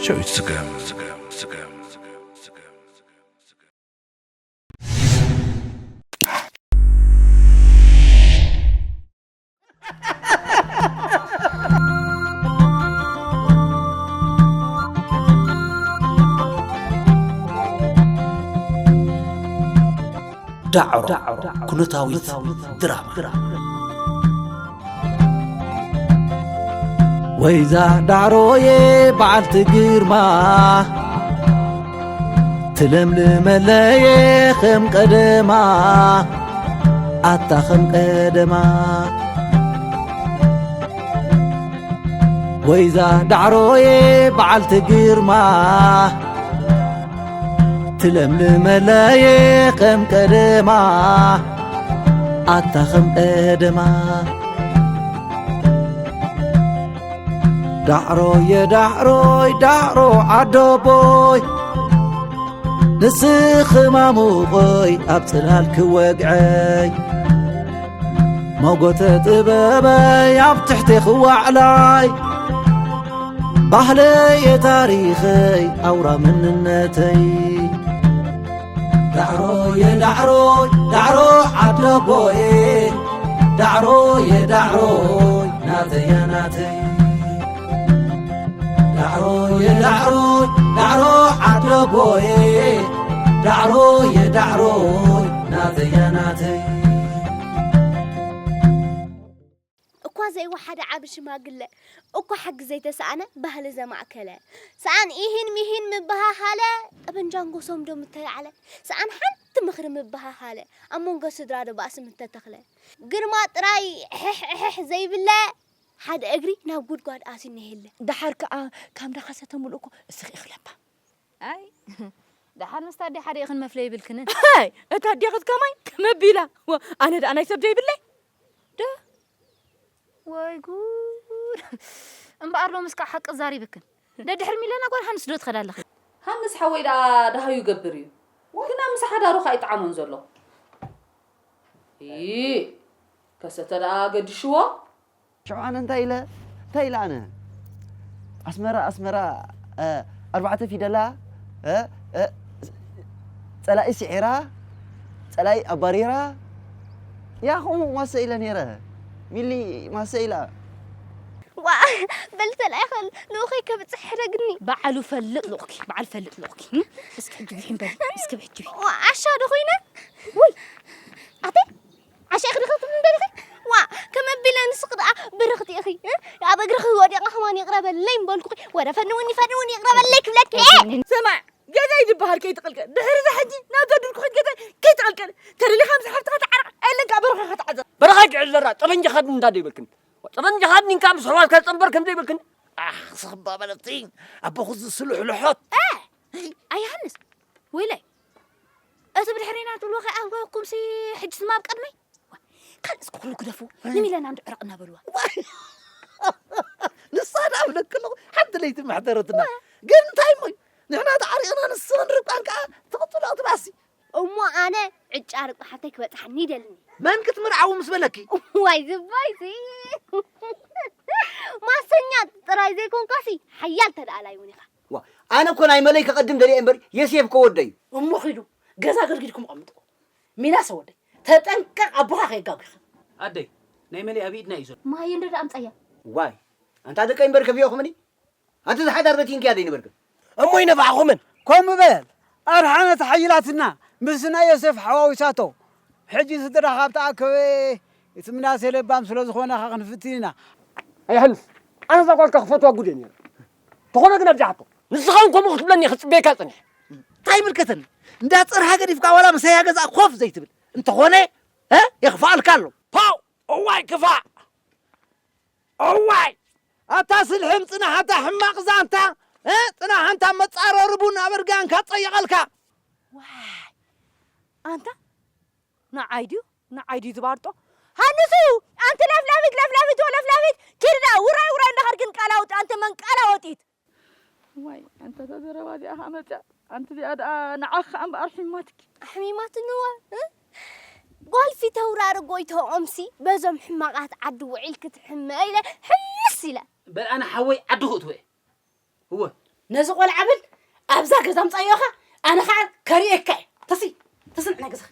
ጨዊት ስገም። ዳዕሮ ኩነታዊት ድራማ። ወይዛ ዳዕሮዬ በዓልቲ ግርማ፣ ትለምልመለየ ከም ቀደማ፣ ኣታ ከም ቀደማ። ወይዛ ዳዕሮዬ በዓልቲ ግርማ፣ ትለምልመለየ ከም ቀደማ፣ ኣታ ከም ቀደማ። ዳዕሮየ ዳዕሮይ ዳዕሮ ዓደቦይ፣ ንስኺ ማሙቐይ ኣብ ጽላል ክወግዐይ፣ መጎተ ጥበበይ ኣብ ትሕቲ ክዋዕላይ፣ ባህለየ ታሪኸይ ኣውራ መንነተይ። ዳዕሮየ ዳዕሮይ ዳዕሮ ዓደቦየ፣ ዳዕሮየ ዳዕሮይ ናተያ ናተይ። ዳዕሮየ ዳዕሮይ ዳዕሮ ዓደቦየ፣ ዳዕሮየ ዳዕሮይ ናተያ ናተይ። እኳ ዘይወሓደ ዓቢ ሽማግለ፣ እኳ ሓቂ ዘይተሰኣነ ባህሊ ዘማእከለ፣ ሰኣን ኢሂን ሚሂን ምበሃሃለ፣ ጠበንጃን ጎሶም ዶ ምተላዕለ፣ ሰኣን ሓንቲ ምኽሪ ምበሃሃለ፣ ኣብ መንጎ ስድራ ዶ ባእሲ ምተተኽለ፣ ግርማ ጥራይ ሕሕ ሕሕ ዘይብለ፣ ሓደ እግሪ ናብ ጉድጓድ ኣትዩ እኒሄለ። ደሓር ከኣ ካብ ዳኻሰ ተምልኡ እኮ እስኺ ኢኺ ለባም። ኣይ፣ ደሓር ምስታ ኣደ ሓደ ኢኽን መፍለዪ ይብልክንን። ኣይ፣ እታ ኣዴኽስ ከማይ ከመይ ኣቢላ? ወ-፣ ኣነ ደኣ ናይ ሰብ ዘይብለይ? ዶ? ወይ ጉድ! እምበኣር ሎምስ ከኣ ሓቂ ዛሪብክን። ደድሕሪ ሚለና ጓል ሃንስ ዶ ትኸዳ ኣለኺ? ሃንስ ሓወይ ደኣ ደሃዩ ይገብር እዩ። ግና ምስ ሓዳሩ ከኣ ይጥዓሞን ዘሎ። ኢ፣ ከሰተ ደኣ ገዲሽዎ? ሽዑ ኣነ እንታይ ኢለ? እንታይ ኢለ ኣነ? ኣስመራ፣ ኣስመራ፣ እ፣ ኣርባዕተ ፊደላ፣ እ፣ እ፣ ጸላኢ ስዒራ፣ ጸላኢ ኣባሪራ፣ ያ ከምኡ ማሰ ኢለ ነይረ። ሚሊ ማሰ ኢላ። ዋ፣ በል ተላኢኸ ልኡኸይ ከብጽሕ ሕደግኒ። በዓሉ ፈልጥ ልኡኽኪ፣ በዓል ፈልጥ ልኡኽኪ። እስኪ ሕጂ ብሒን በል፣ እስኪ ብሕጂ። ዋ፣ ዓሻ ዶ ኮይነ? ውይ፣ ኣተ ዓሻ ኢኺ ዲኺ ትብሊ ደሊኺ? ዋ፣ ከመ ቢለ ንስኺ ደኣ ብርኽቲ ኢኺ፣ እ? ኣብ እግርኺ ወዲቐ ከማን ይቕረ በለለይ ምበልኩኺ። ወረ ፈንውኒ፣ ፈንውኒ፣ ይቕረ በለለይ ክብለኪ። ስማዕ፣ ገዛይ ዝበሃል ከይትቕልቀል። ድሕሪ እዚ ሕጂ ናብዛ ድርኩኺት ገዛይ ከይትቕልቀል። ተደሊኻ ምስ ሓፍትኻ ተዓረቕ፣ ኣየለን ከኣ በረኻኻ ተዓዘብ። በረኻ ይግዕል ዘራ፣ ጠበንጃኻ እንዳ ደይበልክን። ጠበንጃኻ ድንካ ምስ ኣሕዋትካ ጸንበር ከም ዘይበልክን። ኣኽ፣ ስኽባ በለቲ፣ ኣቦኹ ዝስልሑ ልሖት። እ! ኣይ፣ ኣይ፣ ዮሃንስ፣ ወይለይ። እቲ ብድሕሪና ትብልዎ ከይኣልኩምሲ ሕጅስ እማ ኣብ ቀድመይ? ዋ፣ ካልእስ ኩሉ ግደፍዎ። እ። ንሚለና እንዶ ዕረቕ እናበልዋ። ዋይ! ንሳ ደኣ እብለኪ ኣለኹ፣ ሓንቲ ለይቲ መሕደረትና። ዋ። ግን እንታይ እሞ እዩ? ንሕና ተዓሪቕና ንስኽን ርብቃን ከኣ ትቕጽሎ ትባሲ። እሞ ኣነ ዕጫ ርብቃ ሓፍተይ ክበጽሓኒ ይደልኒ። መን ክትምርዓዊ ምስ በለኪ? ዋይ ዝባይሲ። ማሰኛ ጥራይ ዘይኮንካሲ ሓያል ተደኣላይ እውን ኢኻ። ዋ፣ ኣነ እኮ ናይ መለይ ከቐድም ደልየ እምበር የሴፍ እኮ ወደይ እዩ። እሞ ኺዱ ገዛ ገርጊድኩም ኣቐምጥዎ። ሚናሰ ወደይ፣ ተጠንቀቕ ኣቦኻ ከየጋግኻ። ኣደይ፣ ናይ መለይ ኣብ ኢድና እዩ ዘሎ። ማየ እንዶ ደኣ ኣምጻያ። ዋይ፣ ኣንታ ደቀይ እምበር ከፊኦኹምኒ? ኣንቲ ዝሓዳር በቲንኪ ኣደይ ነበርክን። እሞ ይነፋዕኹምን። ከምኡ በል፣ ኣርሓነት ሓይላትና ምስ ናይ ዮሴፍ ሓዋዊሳቶ። ሕጂ ስድራ ካብ ተኣከበ፣ እቲ ምናሴ ለባም ስለ ዝኾነ ኸ ክንፍትን ኢና። ኣይ ዮሃንስ፣ ኣነ እዛ ጓልካ ክፈትዋ ጉድ እየ ነይረ። ተኾነ ግን ኣብዚሓቶ። ንስኻ እውን ከምኡ ክትብለኒ እየ ክጽበየካ ጸኒሐ። እንታይ ይምልከተኒ? እንዳ ጸርሃ ገዲፍካ ዋላ ምሳያ ገዛ ኮፍ ዘይትብል። እንተኾነ፣ እ፣ የኽፍኣልካ ኣሎ። ፓው! እዋይ ክፋእ! እዋይ! ኣታ ስልሕም ጽናሕ፣ ኣታ ሕማቕ ዛንታ፣ እ፣ ጽናሕ፣ ኣንታ መጻረሪ ቡን ኣብ እርጋንካ ትጸይቐልካ። ዋይ! ኣንታ ንዓይ ድዩ? ንዓይ ድዩ ዝባርጦ? ሃንሱ! ኣንቲ ለፍላፊት፣ ለፍላፊት፣ ወለፍላፊት! ኪዲ ደኣ ውራይ፣ ውራይ እንዳኸድክን ቃላውጥ፣ ኣንቲ መንቃላወጢት! ዋይ፣ ኣንታ እዛ ዘረባ እዚኣ ኸኣ መጽያ። ኣንቲ እዚኣ ደኣ ንዓኺ ከኣ እምበኣር ሒማትኪ። ኣሕሚማትኒ እወ፣ እ? ጓል ፊተውራሪ ጎይትኦምሲ በዞም ሕማቓት ዓዲ ውዒልኪ ትሕመ ኢለ ሕምስ ኢለ። በል ኣነ ሓወይ ዓዲ ክእትዎ እየ። እወ፣ ነዚ ቆልዓ ብል ኣብዛ ገዛ ምጻዮኻ ኣነ ኸዓ ከርእየካ እየ። ተሲ ተስንዕ ናይ ገዛኻ።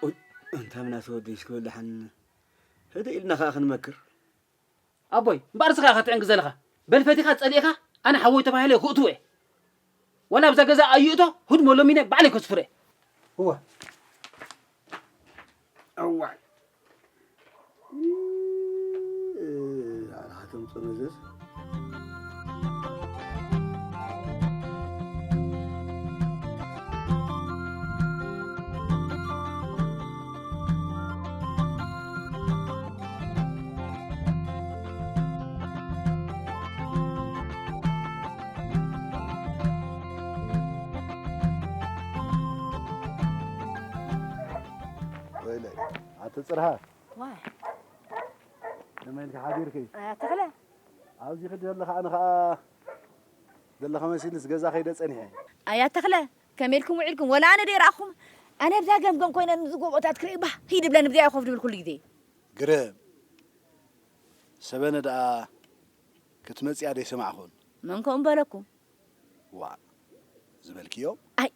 ኡይ፣ እንታ ምናተ ወደይ እስኪ በል ደሓን ህድእ ኢልና ኸዓ ክንመክር። ኣቦይ እምበኣር ስኻ ኢኻ ትዕንግ ዘለኻ። በል ፈቲኻ ጸሊእኻ ኣነ ሓወይ ተባሂለ ክእትዎ እየ። ዋላ ኣብዛ ገዛ ኣይእቶ፣ ህድሞ ሎሚነ ባዕለይ ከስፍሮ እየ። እወ። እዋይ። ኣላኻ ተምጽኦ መዘዝ። ወይለይ፣ ኣቲ ጽርሃ። ዋይ። ከመይ ኢልኪ ሓዲርኪ? ኣያ ተኽለ። ኣብዚ ክዲ ዘለኻ ኣነ ኸኣ ዘለኻ መሲልስ ገዛ ከይደ ጸኒሐ። ኣያ ተኽለ፣ ከመይ ኢልኩም ውዒልኩም? ወላ ኣነ ዶ ይረኣኹም? ኣነ ብዛ ገምገም ኮይነ ንዚ ጎቦታት ክርኢ ባህ ይድብለኒ፣ ብዚኣ ኮፍ ድብል ኩሉ ግዜ። ግርም። ሰበነ ደኣ ክትመጽእ እያ ደይሰማዕኹን። መን ከምኡ በለኩም? ዋእ ዝበልክዮ? ኣይ፣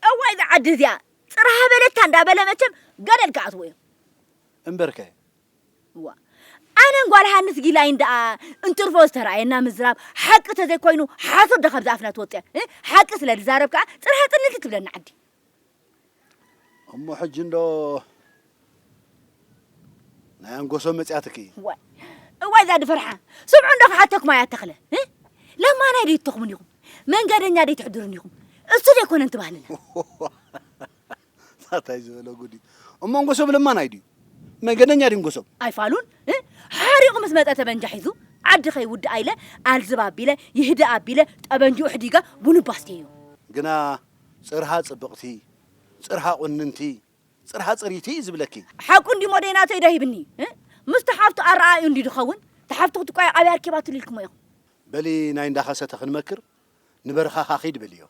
እዋይ እዛ ዓዲ እዚኣ፣ ጽርሃ በለታ እንዳበለ መቸም ገደል ክኣትዎ እዩ። እምበርከ? ዋ፣ ኣነን ጓል ሃንስ ጊላይን ደኣ እንትርፎ ዝተራእየና ምዝራብ፣ ሓቂ ተዘይኮይኑ ሓሶት ዶ ካብዛ ኣፍና ትወጽእ? እ? ሓቂ ስለ ዝዛረብ ከኣ ጽርሃ ጽልልቲ ትብለና ዓዲ። እሞ ሕጂ እንዶ ናይ ኣንጎሶ መጽያትኪ? ዋይ፣ እዋይ እዛ ድፈርሓ። ስምዑ እንዶ ክሓተኩም ኣያ ተኽለ። እ? ለማናይ ዶ ይተኹምን ኢኹም? መንገደኛ ዶ ይትሕድሩን ኢኹም? እሱ ዘይኮነ እንት ባህልና። ታታይ ዝበሎ ጉዲ። እሞ ኣንጎሶም ለማናይ ድዩ? መንገደኛ ድዩ ኣንጎሶም? ኣይፋሉን። እ? ሓሪቑ ምስ መጸ ተበንጃ ሒዙ ዓዲ ከይውድእ ኢለ ኣልዝብ ኣቢለ ይህደ ኣቢለ ጠበንጅኡ ሕዲገ ቡንባስቴዮ። ግና ጽርሃ ጽብቕቲ፣ ጽርሃ ቁንንቲ፣ ጽርሃ ጽሪቲ እዩ ዝብለኪ። ሓቁ እንዲ ሞዴናተይ ዶ ሂብኒ? እ? ምስቲ ሓፍቱ ኣረኣእዩ እንዲ ድኸውን? ተሓፍቱ ክትቋየ ኣበይ ኣርኪባትሉ ኢልኩሞ ኢኹም? በሊ ናይ እንዳኸሰተ ክንመክር ንበረኻኻ ኺድ በልዮ።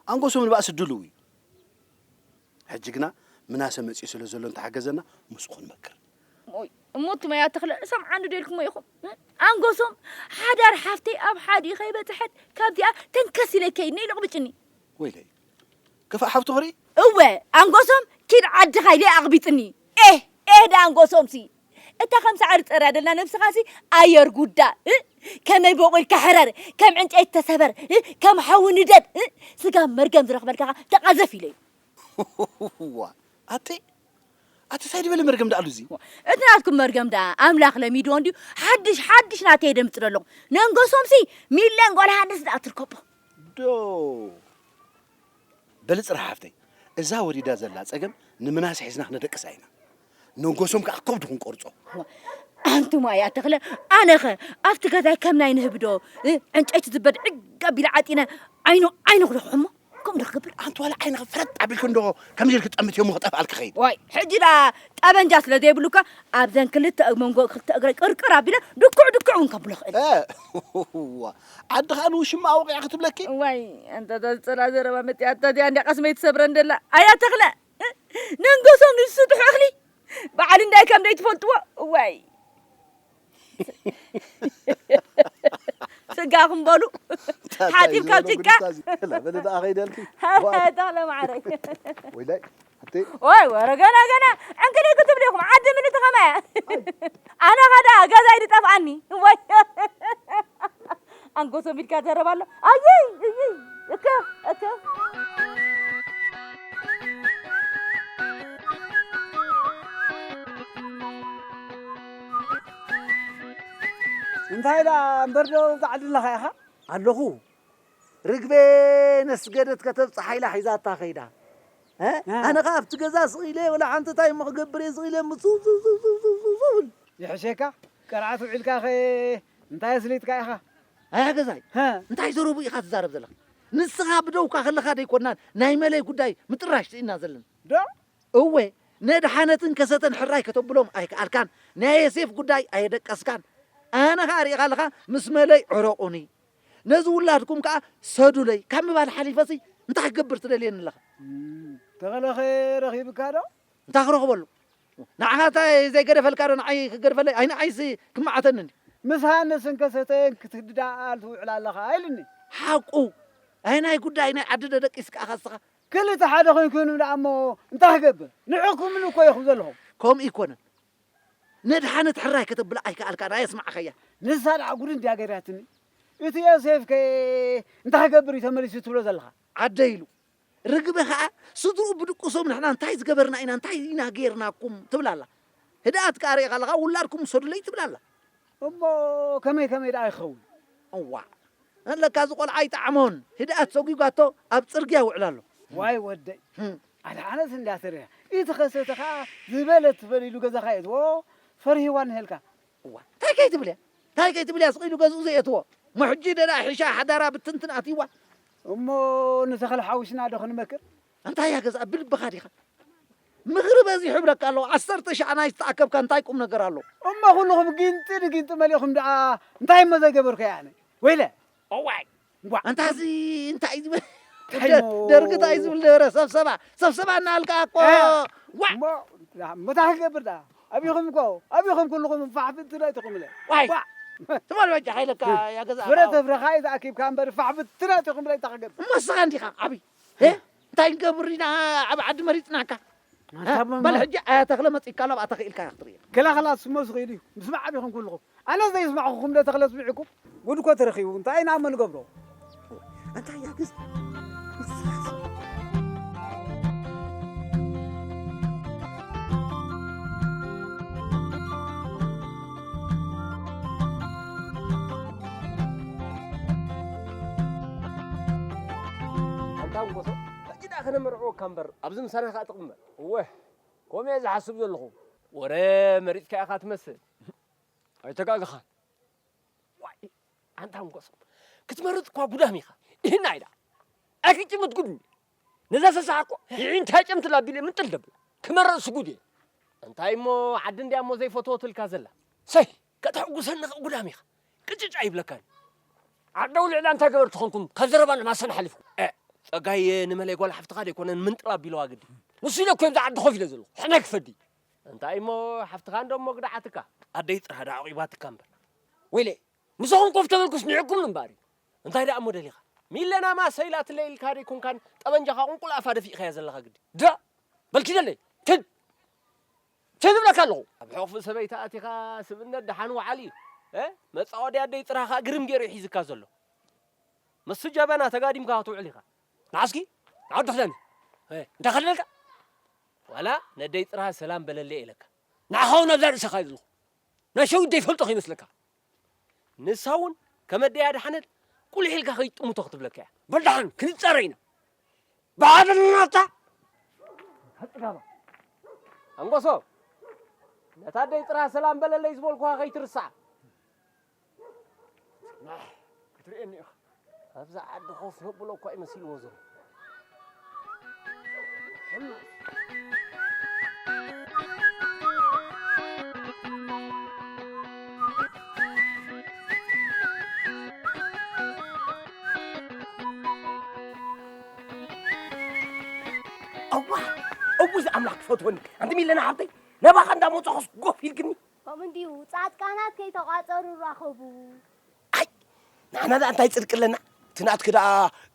ኣንጎሶም ንባእሲ ድሉው እዩ። ሕጂ ግና ምናሰ መጺኡ ስለ ዘሎ እንተሓገዘና ምስኡ ክንመክር። ኦይ፣ እሞ እቱም ኣያ ተኽለ ሰምዓኒ ዶ ኢልኩሞ ኢኹም? እ? ኣንጎሶም ሓዳር ሓፍተይ ኣብ ሓዲኡ ከይበጽሐት ካብዚኣ ተንከስ ኢለ ከይድ ነይ ልቕብጭኒ። ወይለይ፣ ክፋእ ሓፍቱ ክርኢ? እወ፣ ኣንጎሶም ኪድ ዓድኻ ኢለ ኣቕቢጽኒ። ኤህ፣ ኤህ፣ ዳ ኣንጎሶምሲ። እታ ከም ሳዕሪ ጸርያ ደላ ነብስኻሲ ኣየር ጉዳ፣ እ? ከመይ በቑልካ ሕረር፣ ከም ዕንጨይቲ ተሰበር፣ እ? ከም ሓዊ ንደድ፣ እ? ስጋ መርገም ዝረኽበልካ ተቓዘፍ ኢለዩ። ዋ፣ ኣቲ፣ ኣቲ ሳይ ዝበለ መርገም ደኣሉ እዚ? እቲ ናትኩም መርገም ደኣ ኣምላኽ ለሚድዎ እንድዩ፣ ሓድሽ፣ ሓድሽ ናተይ ደምጽእ ኣለኹ። ነንጎሶምሲ ሚለን ጓል ሃንስ ደኣ ትርከቦ። ዶ። በሊ ጽርሃ ሓፍተይ፣ እዛ ወሪዳ ዘላ ጸገም ንምናስ ሒዝና ክነደቅሳ ኢና። ነንጎሶም ከኣ ከብዱ ክንቆርጾ። ኣንቱም ኣያ ተኽለ፣ ኣነኸ ኣብቲ ገዛይ ከም ናይ ንህቢ ዶ፣ እ፣ ዕንጨይቲ ዝበድ ዕግ ኣቢለ ዓጢነ ዓይኑ ዓይኑ ክደኽሖሞ? ከምኡ ዶ ክገብር? ኣንቲ ዋላ ዓይንኺ ፍረጥ ኣቢልኪ እንዶ ከምዚ ኢልኪ ጠምትዮ እሞ ክጠፍኣልኪ ኸይድ። ዋይ፣ ሕጂ ደኣ ጠበንጃ ስለ ዘይብሉካ ኣብዘን ክልተ መንጎ ክልተ እግረይ ቅርቅር ኣቢለ ድኩዕ ድኩዕ እውን ከብሎ ክእል። እ፣ ዋ፣ ዓዲ ኸኣ ንውሽማ ኣውቂዓ ክትብለኪ? ዋይ፣ ኣንታ እዛ ዝጸላ ዘረባ መጺኣታ እዚኣ እንድያ ቀስመይ ትሰብረን ደላ። ኣያ ተኽለ፣ ነንጎሶም ንዝስጥሑ እኽሊ በዓል እንዳይ ከም ደይትፈልጥዎ? ዋይ። ስጋኹም በሉ። እንታይ ሓጺር ካብ ዝበሎ ጭቃ። ጉድታ እዚ? በለ ደኣ ኸይደልኪ። ኣታ ለማዓረይ። ወይላይ፣ ኣቲ። ወይ ወረ ገና ገና ዕንክሊል ክትብሉ ኢኹም። ዓዲ ምልቲ ኸማያ። ኣነ ኸዳ ገዛይ ድጠፍኣኒ። ወይ። ኣንጎሶም ኢልካ ዘረባ ኣሎ። ኣይይ፣ እይ፣ እከ፣ እከ። እንታይ ደኣ እምበር ዶ እዛ ዓዲ ኣለኻ ኢኻ? ኣለኹ። ርግቤ ነስገደት ከተብጽሓ ኢላ ሒዛታ ኸይዳ። እ? እ። ኣነ ኸኣ ኣብቲ ገዛ ስቕ ኢለ ወላ ሓንቲ እንታይ እሞ ክገብር እየ ስቕ ኢለ እሞ ሱው፣ ሱው፣ ሱው፣ ሱው፣ ሱው፣ ሱው፣ ሱው እብል። ይሕሸካ፣ ቀርዓት ውዒልካ ኸ እንታይ ኣስሊትካ ኢኻ? ኣያ ገዛይ፣ ሀ። እንታይ ዘረቡ ኢኻ ትዛረብ ዘለኻ? ንስኻ ብደውካ ከለኻ ደይኮንና ናይ መለይ ጉዳይ ምጥራሽ ስኢንና ዘለና። ዶ? እወ፣ ነድሓነትን ከሰተን ሕራይ ከተብሎም ኣይከኣልካን፣ ናይ የሴፍ ጉዳይ ኣየደቀስካን። ኣነ ኸኣ ርኢኻ ኣለኻ ምስ መለይ ዕረቑኒ። ነዚ ውላድኩም ከኣ ሰዱለይ ካብ ምባል ሓሊፈሲ እንታይ ክገብር ትደልየኒ ኣለኻ? እም፣ ተኸለኸ ረኺብካ ዶ? እንታይ ክረኽበሉ? ንዓኻ እንታይ ዘይገደፈልካ ዶ ንዓይ ክገድፈለይ? ኣይ ንዓይሲ ክመዓተኒ እንዲ። ምስ ሃነስን ከሰተየን ክትድዳኣል ትውዕል ኣለኻ ኢሉኒ። ሓቁ። ኣይ ናይ ጉዳይ ናይ ዓዲ ደደቂስካ ኣኻ እስኻ። ክልተ ሓደ ኮይንኩ ደኣ እሞ እንታይ ክገብር? ንዕኩምን እኮ ኢኹም ዘለኹም። ከምኡ ኣይኮነን። ነድሓነት ሕራይ ከተብላ ኣይከኣልካን፣ ኣየስማዕኸያ። ንሳ ደኣ ጉድ እንድያ ገይራትኒ። እቲ ዮሴፍ ከ እንታይ ክገብር እዩ ተመሊሱ ትብሎ ዘለኻ? ዓደ ኢሉ። ርግበ ኸኣ ስድርኡ ብድቁሶም ንሕና እንታይ ዝገበርና ኢና፣ እንታይ ኢና ገይርናኩም ትብል ኣላ። ህድኣት ከኣ ርኢኻ ኣለኻ፣ ውላድኩም ውሰዱለይ ትብል ኣላ። እሞ ከመይ ከመይ ደኣ ይኸውን? እዋእ፣ ኣለካ እዚ ቆልዓ ኣይጠዓሞን። ህድኣት ሰጒጓቶ ኣብ ጽርግያ ይውዕል ኣሎ። ዋይ ወደይ፣ ህም። ኣድሓነት እንድያ ተሪራ። እቲ ከሰተ ኸኣ ዝበለት ትበል ኢሉ ገዛኻ የእትዎ፣ ፈሪህዋ እንሄልካ። እዋ፣ እንታይ ከይትብል እያ? እንታይ ከይትብል እያ? ስቕ ኢሉ ገዝኡ ዘየእትዎ። እሞ ሕጂ ደኣ ሒሻ ሓዳራ ብትንትን ኣትይዋ። እሞ ንተኽለ ሓዊስና ዶ ክንመክር? እንታይ እያ ገዛ ብልብኻ ዲኻ? ምኽሪ በዚሑ እብለካ ኣለኹ። ዓሰርተ ሺሕ ኣናይ ዝተኣከብካ እንታይ ቁም ነገር ኣሎ? እሞ ኩልኹም ጊንጢ ንጊንጢ መሊእኹም ደኣ እንታይ እሞ ዘይገበርኩ እየ ኣነ? ወይለ! እዋይ! ዋ! ኣንታ እዚ እንታይ እዩ ዝብል? እንታይ እሞ? ደርጊ እንታይ እዩ ዝብል ነበረ? ሰብሰባ፣ ሰብሰባ እናበልካ እኮ። እ፣ ዋ! እሞ፣ እሞ እንታይ ክገብር ደኣ? ኣቢኹም እኮ፣ ኣቢኹም ኩልኹም ፋሕ ብትን ኣይትኹምለ። ዋይ! ዋ! ትበል በጃ፣ ሓይለካ እያ ገዛ ፍረ ኣባው። ተፍረኻ እዩ ተኣኪብካ እምበር ፋሕ ብትን ኣይትኹምለ እንታይ ክገብር? እሞ እስኻ እንዲኻ ዓብይ። እ? እንታይ ንገብር ኢና ኣብ ዓዲ መሪጽናካ? ኣንታ እ? እሞ በል ሕጂ ኣያ ተኽለ መጺእካ ኣሎ፣ ኣብኣ ተኽኢልካ ክትርኢ። ከላኸላ ስሞ ስኽኢሉ እዩ። ምስማዕ ኣቢኹም ኩልኹም። ኣነ ዘይስማዕኹም ዶ ተኽለ ስሚዕኩም? ጉድ እኮ ተረኺቡ። እንታይ ኢና እሞ ንገብሮ? ኣንታ እያ ግዝ-፣ ኣንታ ንጎሶ፣ ሕጂ ደኣ ከነመርዕወካ እምበር፣ ኣብዚ ምሳና ከኣ ትቕመጥ። እወ፣ ከምኡ እየ ዝሓስብ ዘለኹ። ወረ መሪጽካ ኢኻ ትመስል። ኣይተጋገኻን። ዋይ፣ ኣንታ ንጎሶ፣ ክትመርጽ እኳ ጉዳም ኢኻ። ይህና ኢዳ። ኣይክጭምት ጉድ። ነዛ ሰሳሕ እኮ ይዒንታ ጨምትላ ቢለ ምንጥል ደብል። ክመርጽ ስጉድ እየ። እንታይ እሞ ዓዲ እንድያ እሞ ዘይፈትወትልካ ዘላ። ሰይ፣ ከተሕጉሰኒ ኸ ጉዳም ኢኻ። ቅጭጭ ኣይብለካን። ዓደው ልዕላ እንታይ ገበርቲ ኾንኩም? ካብ ዘረባ ንማሰን ሓሊፍኩም። እ፣ ጸጋይ ንመለይ ጓል ሓፍትኻ ደይኮነን ምንጥል ኣቢለዋ ግዲ። ንሱ ኢለ እኮ እየ ኣብዚ ዓዲ ኮፍ ኢለ ዘለኹ። ሕነ ክፈዲ። እንታይ እሞ ሓፍትኻ እንዶ እሞ ግዳዓትካ። ኣደይ ጥራ ደኣ ዓቂባትካ እምበር። ወይለ፣ ምሳኹም ኮፍ ተበልኩስ ንዕኩም እምባር እዩ። እንታይ ደኣ እሞ ደሊኻ? ሚለና ማሰ ኢላትለይ ኢልካ ደይኮንካን ጠበንጃኻ ቁንቁል ኣፋ ደፊእኻያ ዘለኻ ግዲ። ዳ! በልኪ ደለይ። ትድ! ትድ እብለካ ኣለኹ። ኣብ ሕቑፊ ሰበይቲ ኣቲኻ ስብእነት ደሓን ወዓሊ። እ? መጻወድያ ኣደይ ጥራኻ ግርም ገይሩ ሒዝካ ዘሎ። ምስ ጀበና ተጋዲምካ ክትውዕል ኢኻ። ንዓስኪ? ንዓዱ ተኽለኒ። እ፣ እንታይ ከለልካ? ዋላ ነደይ ጥራህ ሰላም በለለይ ኢለካ። ንዓኻ እውን ኣብዛ ርእሰኻ እየ ዘለኹ። ናይ ሸዊት ዘይፈልጦ ከይመስለካ። ንሳ እውን ከም ኣደይ ኣድሓነት ቁልሕ ኢልካ ከይትጥምቶ ክትብለካ እያ። በል ደሓን ክንጻረ ኢና። ብሓደ ንነቕታ። ኣንጎሶ፣ ነታ ኣደይ ጥራህ ሰላም በለለይ ዝበልኩኻ ከይትርስዓ። ናሕ፣ ክትርእየኒ ኢኻ። ኣብዛ ዓዲ ኮፍ ነብሎ እኳ እዩ መሲልዎ ዘሎ። እዋ፣ እውይ ኣምላኽ ክፈትወኒ። ኣንቲ ሚለና ሓብተይ፣ ናባኻ እንዳመጻኹስ ጎፍ ኢልክኒ። ከምኡ እንድዩ፣ ጻድቃናት ከይተቋጸሩ ራኸቡ። ኣይ፣ ንዓና ደኣ እንታይ ጽድቂ ኣለና? እቲ ናትኪ ደኣ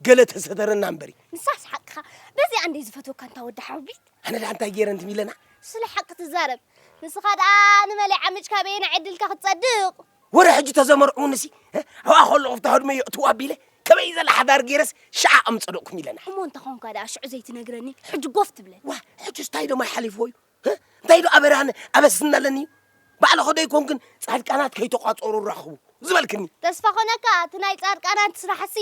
ገለ ተሰተረና እምበሪ። ንሳስ ሓቅኻ። በዚኣ እንድየ ዝፈትወካ እንታ ወዲ ሓውቢት። ኣነ ደኣ እንታይ ገይረ ኣንቲ ሚለና? ስለ ሓቂ ትዛረብ። ንስኻ ደኣ ንመለይ ዓሚጭካ በየናይ ዕድልካ ክትጸድቕ? ወረ ሕጂ ተዘመርዑ ንሲ፣ እ? ኣብኣ ከለኹ ፍታ ህድመዮ እትው ኣቢለ፣ ከመይ ዘላ ሓዳር ገይረስ ሽዓ ከም ጸደቕኩ ሚለና። እሞ እንተ ኾንካ ደኣ ሽዑ ዘይትነግረኒ፣ ሕጂ ጎፍ ትብለኒ። ዋ፣ ሕጂስ እንታይ ደሞ ይሓሊፍዎ እዩ? እ? እንታይ ዶ ኣበራን ኣበስን ኣለኒ? ባዕልኹ ዶ ኣይኮንክን ጻድቃናት ከይተቋጸሩ ራኽቡ ዝበልክኒ? ተስፋ ኾነካ፣ እቲ ናይ ጻድቃናት ስራሕሲ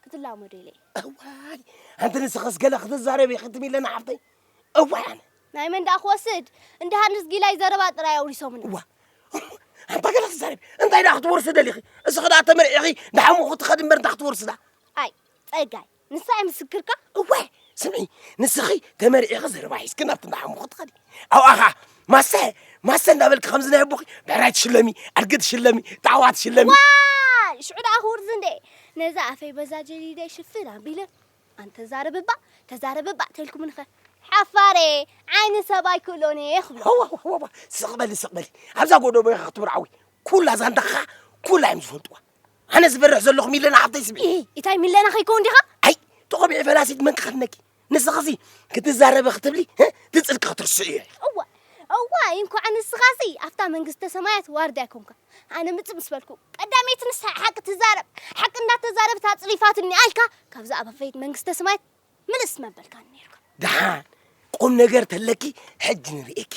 ክትላመዶ ኢለ እየ። እዋይ፣ ኣንቲ ንስኽስ ገለ ክትዛረቢ ኢኺ ትሚለና ሓፍተይ። እዋይ ኣነ። ናይ መን ደኣ ክወስድ? እንድሃንስ ጊላይ ዘረባ ጥራይ ኣውሪሶምኒ። እዋ፣ ኣንታ ገለ ትዛረቢ። እንታይ ደኣ ክትወርሲ ደሊኺ? እስኺ ደኣ ተመርዒኺ፣ ንሓሙኺ ትኸዲ እምበር እንታይ ክትወርሲ ደኣ? ኣይ፣ ጸጋይ፣ ንሳ እያ ምስክርካ? እወ፣ ስምዒ፣ ንስኺ ተመርዒኺ ዘረባ ሒዝኪ ናብቲ እንዳ ሓሙኺ ትኸዲ። ኣብኣ ኸዓ፣ ማሰ፣ ማሰ እንዳበልኪ ከምዚ ናይ ኣቦኺ፣ ብዕራይ ትሽለሚ፣ ኣድጊ ትሽለሚ፣ ጣዕዋ ትሽለሚ። ዋይ! ሽዑ ደኣ ክውርዝ እንዴ? ነዛ ኣፈይ በዛ ጀዲደይ ሽፍን ኣቢለ፣ ኣንተ ዛረብ እባ፣ ተዛረብ እባ ተልኩምንኸ? ሓፋሬ ዓይኒ ሰብ ኣይክእሎን እየ ክብሎ። ዋዋ ዋዋ፣ ስቕ በሊ ስቕ በሊ። ኣብዛ ጎደቦ ኢኻ ክትምርዓዊ። ኩላ ዛንታኻ ኩላ እዮም ዝፈልጥዋ። ኣነ ዝበርሕ ዘለኹ ሚለና ሓፍተይ ስምዒ። እይ፣ እንታይ ሚለና ከይከውን ዲኻ? ኣይ፣ ተቖቢዒ ፈላሲት መን ክኸድነኪ? ንስኽሲ ክትዛረበ ክትብሊ፣ ህ? ትጽልኪ ክትርስዑ እየ። እዋ፣ እዋ፣ እንኳዕ ንስኻሲ ኣብታ መንግስተ ሰማያት ዋርድያ ኣይኮንካ። ኣነ ምጽእ ምስ በልኩ፣ ቀዳመይቲ ንሳ ሓቂ ትዛረብ፣ ሓቂ እንዳተዛረብት ኣጽሪፋትኒ ኣልካ፣ ካብዛ ኣባፈይት መንግስተ ሰማያት ምልስ መበልካ ነይርካ። ደሓን ቁም ነገር ተለኪ ሕጂ ንርእየኪ።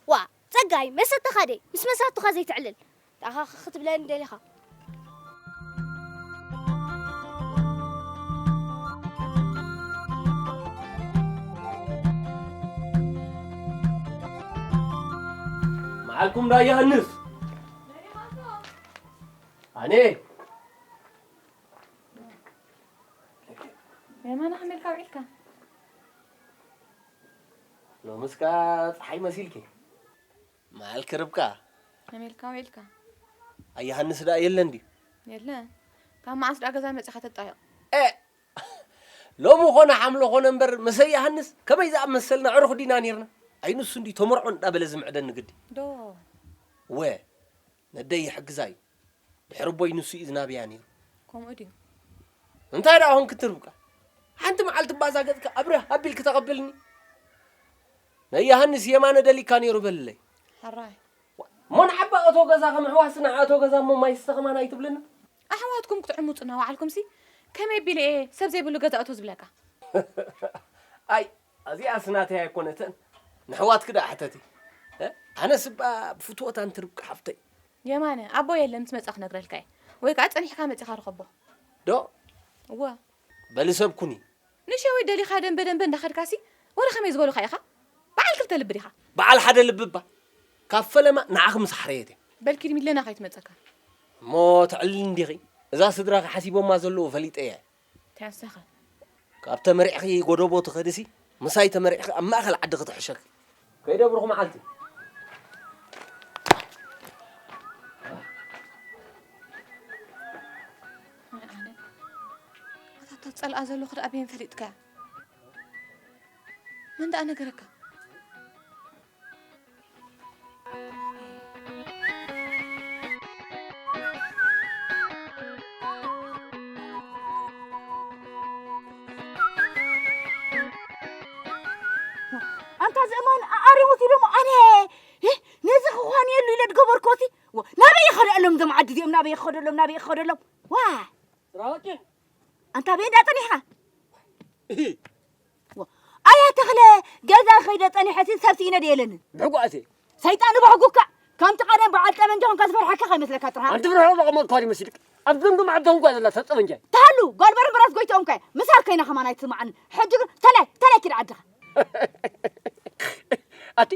ዋ፣ ጸጋይ፣ መሰተኻ ደይ፣ ምስ መሳቱኻ ዘይትዕልል። ደኣ ኸ ክትብለኒ ደሊኻ? መዓልኩም ዳ ዮሃንስ? ኣነ የማነ ከመይ ኢልካ ውዒልካ? ሎምስካ ጸሓይ መሲልኪ። መዓልኪ ርብቃ። ከመይ ኢልካ ውዒልካ? ኣይ ዮሃንስ ደኣ የለን ድዩ? የለን። ካብ መዓስ ደኣ ገዛ መጺኻ ተጣይቕ? ኤ! ሎሚ ኾነ ሓምሎ ኾነ እምበር፣ ምሰ ዮሃንስ ከመይ ዝኣመሰልና ዕሩኽ ዲና ኔርና? ኣይ ንሱ እንድዩ ተመርዖ እንዳበለ ዝምዕደኒ ግዲ። ዶ? ወ፣ ነደይ ይሕግዛ እዩ። ድሕሪ ኣቦይ ንሱ እዩ ዝናብያ ነይሩ። ከምኡ ድዩ? እንታይ ደኣ ኾንኪ እቲ ርብቃ? ሓንቲ መዓልቲ እባ እዛ ገጽኪ ኣብርህ ኣቢልኪ ተቐብልኒ። ናይ ዮሃንስ የማነ ደሊካ ነይሩ በልለይ። ሕራይ። እሞ ንዓባ እቶ ገዛ ከም ኣሕዋትሲ ንዓ እቶ ገዛ እሞ ማይ ስተ ከማን ኣይትብልና? ኣሕዋትኩም ክትዕምጹ እናወዓልኩምሲ ከመይ ቢለ እየ ሰብ ዘይብሉ ገዛ እቶ ዝብለካ? ኣይ፣ እዚኣስ ናተይ ኣይኮነትን። ንኣሕዋትኪ ደኣ ሕተቲ። እ? ኣነስ እባ ብፍትወት ኣንቲ ርብቃ ሓፍተይ። የማነ፣ ኣቦ የለን፣ ምስ መጻ ክነግረልካ እየ። ወይ ከኣ ጸኒሕካ መጺኻ ርኸቦ። ዶ? እወ። በሊ ሰብ ኩኒ። ንሸዊት ደሊኻ ደንበ ደንበ እንዳኸድካሲ፣ ወረ ከመይ ዝበሉኻ ኢኻ? በዓል ክልተ ልቢ ዲኻ? በዓል ሓደ ልቢ እባ። ካብ ፈለማ ንዓኺ ምስ ሓረየት እየ። በል ኪድ ሚለና ከይትመጸካ። እሞ ተዕልል እንዲኺ? እዛ ስድራኺ ሓሲቦማ ዘለዉ ፈሊጠ እየ። ተያሳኸ። ካብ ተመሪዕኺ ጎደቦ ትኸድሲ፣ ምሳይ ተመሪዕኺ ኣብ ማእከል ዓዲ ክትሕሸኪ። ከይደብርኹ መዓልቲ። ኣታ እታ ጸልኣ ዘለኹ ደኣ በየን ፈሊጥካያ? መን ደኣ ነገረካ? ኣንታ ዝእማን ኣሪሙት ኢሉ እሞ ኣነ፣ እ፣ ነዚ ክኾን የሉ ኢለ ድገበርኩ እቲ። ወ-፣ ናበይ ይኸደሎም እዞም ዓዲ እዚኦም? ናበይ ይኸደሎም? ናበይ ይኸደሎም? ዋ! ራውጭ! ኣንታ በይ እንዳ ጸኒሕካ? እሂ። ወ-፣ ኣያ ተኽለ፣ ገዛ ከይደ ጸኒሐ ሲ ሰብ ስኢነ ድየ ኢለኒ። ብሕጉ ኣትየ። ሰይጣን ብሕጉካ፣ ከምቲ ቀደም በዓል ጠበንጃ ኮንካ ዝፈርሓካ ከይመስለካ ጥርሃ። ኣንቲ ፍርሒ ኣለኹ መጥኳሪ መሲልክ። ኣብ ገምገም ዓዲ ኮንኳ ዘላ ሰብ ጠበንጃ። ተሃሉ፣ ጓል በርምብራስ ጎይትኦም ከ፣ ምሳር ከይና ከማን ኣይትስማዓኒ። ሕጂ ግን ተላይ፣ ተላይ ኪድ ዓድኻ። ኣቲ፣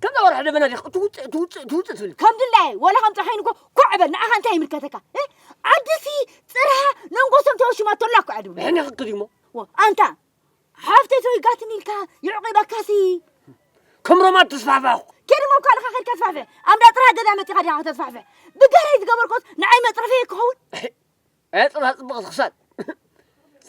ከምዛ ወርሒ ደበና ዲኻ ትውፅእ፣ ትውፅእ፣ ትውፅእ ትብል። ከም ድላየ፣ ወላ ከም ፀሓይን እኮ ኮዕ በል፣ ንዓኻ እንታይ ይምልከተካ? እ? ዓድሲ ፅርሃ ነንጎሶም ተወሽማ ተላ እኮ ዓዲ። ብሕኒ ክክድ እሞ። ወ-፣ ኣንታ፣ ሓፍተይ ተወይጋትኒ ኢልካ ይዕቂባካሲ። ከም ሮማ ተስፋሕፋሕ። ከድሞ እኮ ኣለኻ ከድካ ተስፋሕፍሕ። ኣምዳ ጥራ ገዛ መጺኻ ዲኻ ከተስፋሕፍሕ? ብገረይ ዝገበርኮስ ንዓይ መጽረፈይ ክኸውን? ኣየ ጥራ ጽብቕቲ ክሳድ።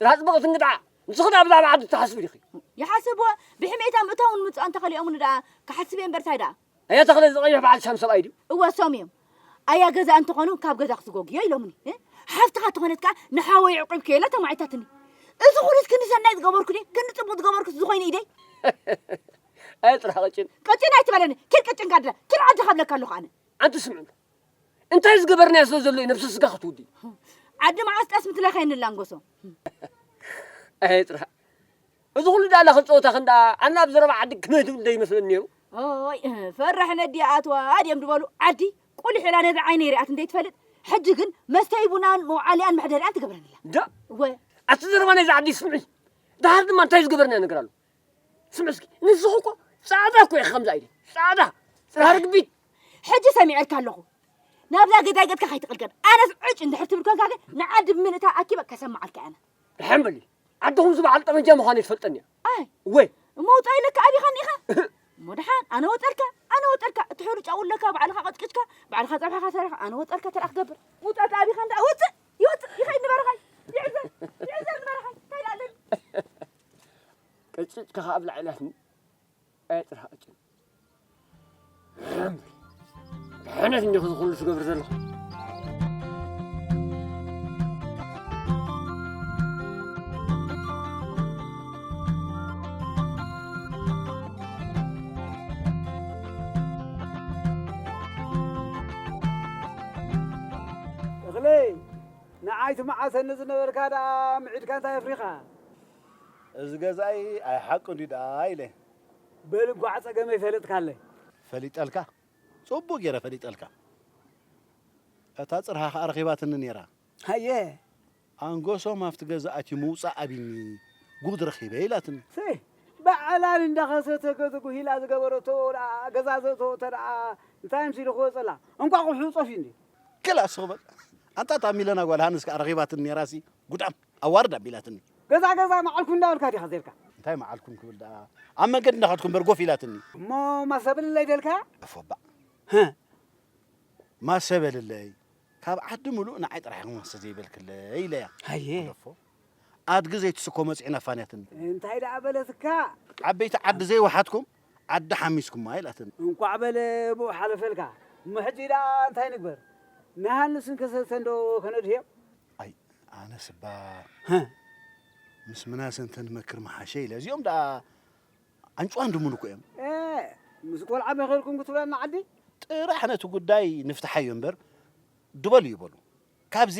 ጥራ ጽብቕቲ እንግድዓ። ንስኺ ደኣ ብዛዕባ ዓዲ ትሓስቢ ዲኺ? ይሓስብዎ። ብሕሜታ ምእታውን ምጽኣን ተኸሊኦምኒ ደኣ ክሓስብ እየ እምበር ታይ ደኣ? ኣያ ተኽለ ዝቐይሕ በዓል ሻም ሰብኣይ ድዩ? እወ፣ እሶም እዮም። ኣያ ገዛ እንተኾኑ ካብ ገዛ ክትጎግዮ ኢሎምኒ። እ? ሓፍትኻ እንተኾነት ከኣ ንሓወይ ዕቂብክዮ ኢላ ተማዒታትኒ። እዚ ኩሉስ ክንዲ ሰናይ ዝገበርኩ ድየ? ክንዲ ጽቡቕ ዝገበርኩስ ዝኾይኑ ኢደይ? ኣየ ጥራሕ ቀጭን። ቀጭን ኣይትበለኒ። ኪድ ቀጭን ጋድላ። ኪድ ዓድኻ እብለካ ኣለኹ ኣነ። ኣንቲ ስምዑ። እንታይ ዝገበርናዮ ስለ ዘሎ እዩ ነብሲ ስጋ ክትውዲ? ዓዲ መዓስ ጠስሚ ትለኸየኒ ኣላ ኣንጎሶ። ኣየ ጥራሕ። እዚ ኩሉ ዳላ ክንጸወታ ክንዳ ኣና ኣብ ዘረባ ዓዲ ክመይ ትብል ዶ ይመስለኒ ነይሩ? ኦይ፣ ፈራሕ ነዲ ኣትዋ ድዮም ዝበሉ ዓዲ ቁሊሕ ኢላ ነዚ ዓይነይ ሪኣት እንዴ ትፈልጥ? ሕጂ ግን መስተይ ቡናን መውዓሊኣን መሕደሪኣን ትገብረንላ። እንዳ? እወ። ኣቲ ዘረባ ናይዚ ዓዲ ስምዒ። ደሓር ድማ እንታይ ዝገበርና ነገር ኣሎ? ስምዒ እስኪ፣ ንስኺ እኮ ጻዕዳ እኮ ኢኺ ከምዚ ኣይደ። ጻዕዳ። ጽራር ግቢት። ሕጂ ሰሚዐልካ ኣለኹ። ናብዛ ገዛ ገጽካ ከይትቕልቀል። ኣነስ ዕጭ እንድሕር ትብል ኮንካ ግን ንዓዲ ብምልእታ ኣኪበ ከሰምዓልካ ኣነ። ደሓን በሊ። ዓድኹም ዝበዓል ጠመንጃ ምዃኑ ይትፈልጠኒ እያ። ኣይ። ወይ። እሞ ውጻእ ኢለካ ኣቢኻኒ ኢኻ? እሞ ደሓን፣ ኣነ ወጸልካ፣ ኣነ ወጸልካ። እቲ ሕሩጭ ኣውለካ፣ ባዕልኻ ቀጭቂጭካ፣ ባዕልኻ ጸብሕኻ ሰሪኻ፣ ኣነ ወጸልካ ተረኣ ክገብር። ውጻእ ኣቢኻ እንዳ፣ ውጽእ፣ ይውጽእ፣ ይኸይድ ንበረኻይ። ይዕዘር፣ ይዕዘር ንበረኻይ። እንታይ ኢላ ኣለኒ? ቀጭቂጭካ ከኣ ኣብ ላዕሊ ኣትኒ። ኣይ ጥራሕ ቀጭን። ሕነት እንዲኹ ዝኹሉ ትገብር ዘለኹ። እኽለይ፣ ንዓይ ትመዓሰኒ ዝነበርካ ደኣ ምዒድካ እንታይ ኣፍሪኻ? እዚ ገዛኢ ኣይሓቁ እንዲ ደኣ ኢለ። በል ጓዕ ጸገመይ ፈለጥካለይ። ፈሊጠልካ? ጽቡቕ ገይረ ፈሊጠልካ። እታ ጽርሃ ኸኣ ረኺባትኒ ነይራ። ሃየ። ኣንጎሶም ኣብቲ ገዛ ኣትዩ ምውጻእ ኣቢኒ፣ ጉድ ረኺበ ኢላትኒ። ሰይ፣ ባዕላን እንዳኸሰተ ገዝጉ ሂላ ዝገበረቶ ደኣ ገዛ ዘእተወቶ ደኣ እንታይ ምሲሉ ክወጸላ? እንቋቑሑ ጸፍዩ እንዲ። ክላስ ክበል። ኣንታ እታ ሚለና ጓል ሃንስ ከኣ ረኺባትኒ ነይራሲ፣ ጉዳም ኣዋርድ ኣቢላትኒ። ገዛ ገዛ መዓልኩ እንዳበልካ ዲኻ ዜርካ? እንታይ መዓልኩም ክብል ደኣ? ኣብ መንገዲ እንዳኸድኩ እምበር ጎፍ ኢላትኒ። እሞ ማሰብለይ ደልካ? እፎ ባዕ። ህ። ማሰበልለይ። ካብ ዓዲ ምሉእ ንዓይ ጥራሕ ኢኹም ማሰ ዘይበልክለይ ኢለያ። ሃየ። ኣለፎ። ኣድጊ ዘይትስኮ መጺዕና ፋንያትኒ። እንታይ ደኣ በለትካ? ዓበይቲ ዓዲ ዘይወሓድኩም ዓዲ ሓሚስኩማ ኢላትኒ። እንቋዕ በለ ብኡ ሓለፈልካ። እሞ ሕጂ ደኣ እንታይ ንግበር? ንሃንስን ከሰተን ዶ ከነድህዮም? ኣይ፣ ኣነስ እባ ሀ። ምስ ምናሰ እንተንመክር ምሓሸ ኢለ። እዚኦም ደኣ ኣንጭዋን ድሙን እኮ እዮም። እ፣ ምስ ቆልዓ መኺርኩም ክትብለና ዓዲ? ጥራሕ ነቲ ጉዳይ ንፍትሓዮ እምበር፣ ድበሉ ይበሉ። ካብዚ፣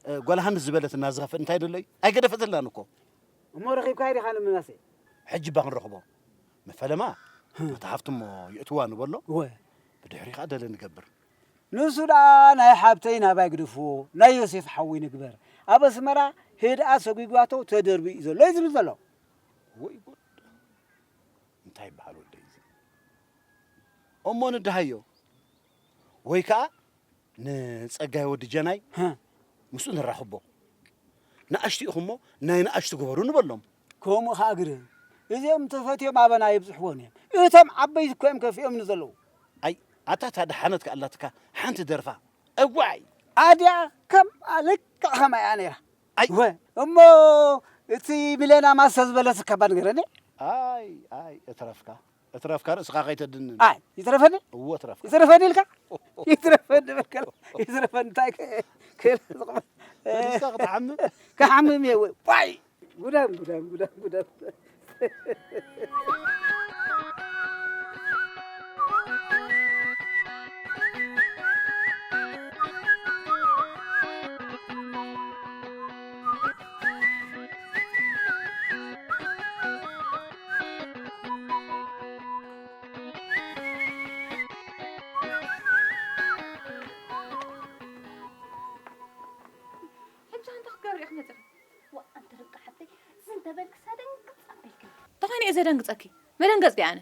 እ፣ ጓል ሃንስ ዝበለትና ዝኸፍእ እንታይ ደሎ እዩ? ኣይገደፈትልናን እኮ። እሞ ረኺብካዮ ዲኻ ንምናሴ? ሕጂ እባ ክንረኽቦ። መፈለማ፣ ህ። ነቲ ሃፍቲ እሞ የእትዋ ንበሎ። እወ። ብድሕሪ ኸኣ ደለ ንገብር። ንሱ ደኣ ናይ ሓብተይ ናባይ ግደፍዎ፣ ናይ ዮሴፍ ሓዊ ንግበር። ኣብ ኣስመራ ህድኣት ሰጒጓቶ ተደርብዩ እዩ ዘሎ እዩ ዝብል ዘሎ። ወይ ጉድ! እንታይ ይበሃል ወደይ እዚ? እሞ ንደሃዮ። ወይ ከኣ ንጸጋይ ወዲ ጀናይ ሃ። ምስኡ ንራኽቦ። ንኣሽቱ ኢኹሞ ናይ ንኣሽቱ ግበሩ ንበሎም። ከምኡ ኸኣ ግርም። እዚኦም ተፈትዮም ኣበና የብጽሕዎን እዮም። እቶም ዓበይቲ እኮ እዮም ከፊኦምኒ ዘለዉ። ኣይ፣ ኣታ እታ ደሓነት ከኣ ኣላትካ ሓንቲ ደርፋ። እዋይ! ኣድያ ከም ልክዕ ኸማይ እያ ነይራ። ኣይ! ወ፣ እሞ እቲ ሚለና ማሰ ዝበለትካ እባ ንገረኒ። ኣይ፣ ኣይ፣ እትረፍካ። እትረፍካ ርእስኻ ከይተድንን። ኣይ፣ ይትረፈኒ? እዎ፣ እትረፍካ። ይትረፈኒ ኢልካ? ይትረፈኒ በልካ። ይትረፈኒ እንታይ ከ-፣ ከ-፣ ንስኻ ክትሓምም? ክሓምም እየ ወይ? ዋይ! ጉዳም፣ ጉዳም፣ ጉዳም፣ ጉዳም። ሕጂ ኣንታ ክትገብሪ ኢኺ መጺኺ? ዋእ፣ ኣንቲ ርብቃ ሓፍተይ፣ እዚ እንተበልክስ ኣደንግጽ ኣቢልክኒ። እንታይ እየ ዘደንግጸኪ? መደንገጽ ድየ ኣነ?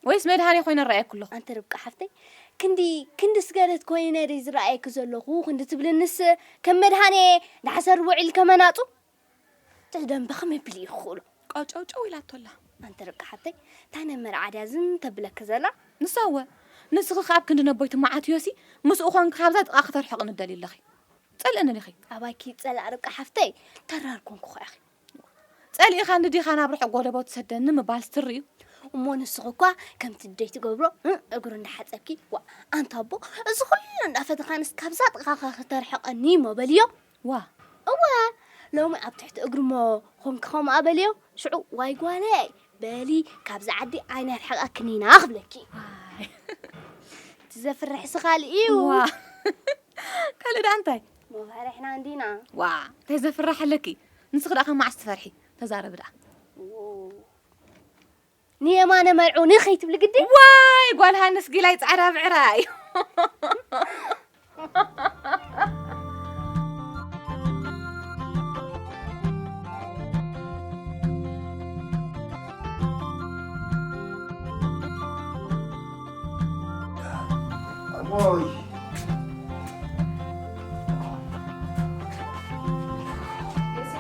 ወይስ መድሃኔ ኮይነ እረኣየኪ ኣለኹ? ኣንቲ ርብቃ ሓፍተይ፣ ክንዲ፣ ክንዲ ስገደት ኮይነ ድየ ዝረኣየኪ ዘለኹ? ክንዲ ትብልንስ ከም መድሃኔ ዳሕሰር ውዒል ከመናጹ? ትሕ ደንበ ከመይ ቢሉ እዩ ክኽእሎ? ቀጨውጨው ኢላቶ ኣላ። ኣንቲ ርብቃ ሓፍተይ፣ እንታይ ናይ መርዓ ድያ ዝን ተብለኪ ዘላ? ንሳ እወ፣ ንስኺ ከኣ ኣብ ክንዲ ነቦይ ትመዓትዮሲ፣ ምስኡ ኾንኪ ካብዛ ጥቓ ክተርሕቕኒ ትደልዪ ኣለኺ። ጸልእኒ ዲኺ? ኣባይኪ ጸላእ ርብቃ ሓፍተይ፣ ተራር ኮንኩ ኸኣ ኢኺ። ጸሊእኻኒ ዲኻ ናብ ርሑቕ ጎደቦ ትሰደኒ ምባልስ ትሪ እዩ? እሞ ንስኺ እኳ ከምቲ ደይ ትገብሮ፣ እ፣ እግሩ እንዳሓጸብኪ፣ ዋ፣ ኣንታ ኣቦ፣ እዚ ኩሉ እንዳፈተኻንስ ካብዛ ጥቓኻ ክተርሕቐኒ እሞ በልዮ። ዋ። እወ፣ ሎሚ ኣብ ትሕቲ እግሩ እሞ ኾንኪ ኸምኣ በልዮ። ሽዑ፣ ዋይ ጓለይ፣ በሊ፣ ካብዚ ዓዲ ኣይነርሕቐክን ኢና ክብለኪ። ዋይ። እቲ ዘፍርሕሲ ካልእ እዩ። ዋ። ካልእ ደኣ እንታይ? መፍርሕና እንዲና። ዋ፣ እንታይ ዘፍርሕ ኣለኪ? ንስኺ ደኣ ካብ መዓስ ትፈርሒ? ተዛረቢ ደኣ። ዎ። ንየማነ መርዑኒ ከይትብሊ ግዲ? ዋይ፣ ጓል ሃንስ ጊላይ ጻዕዳ ብዕራይ። ኣሞይ።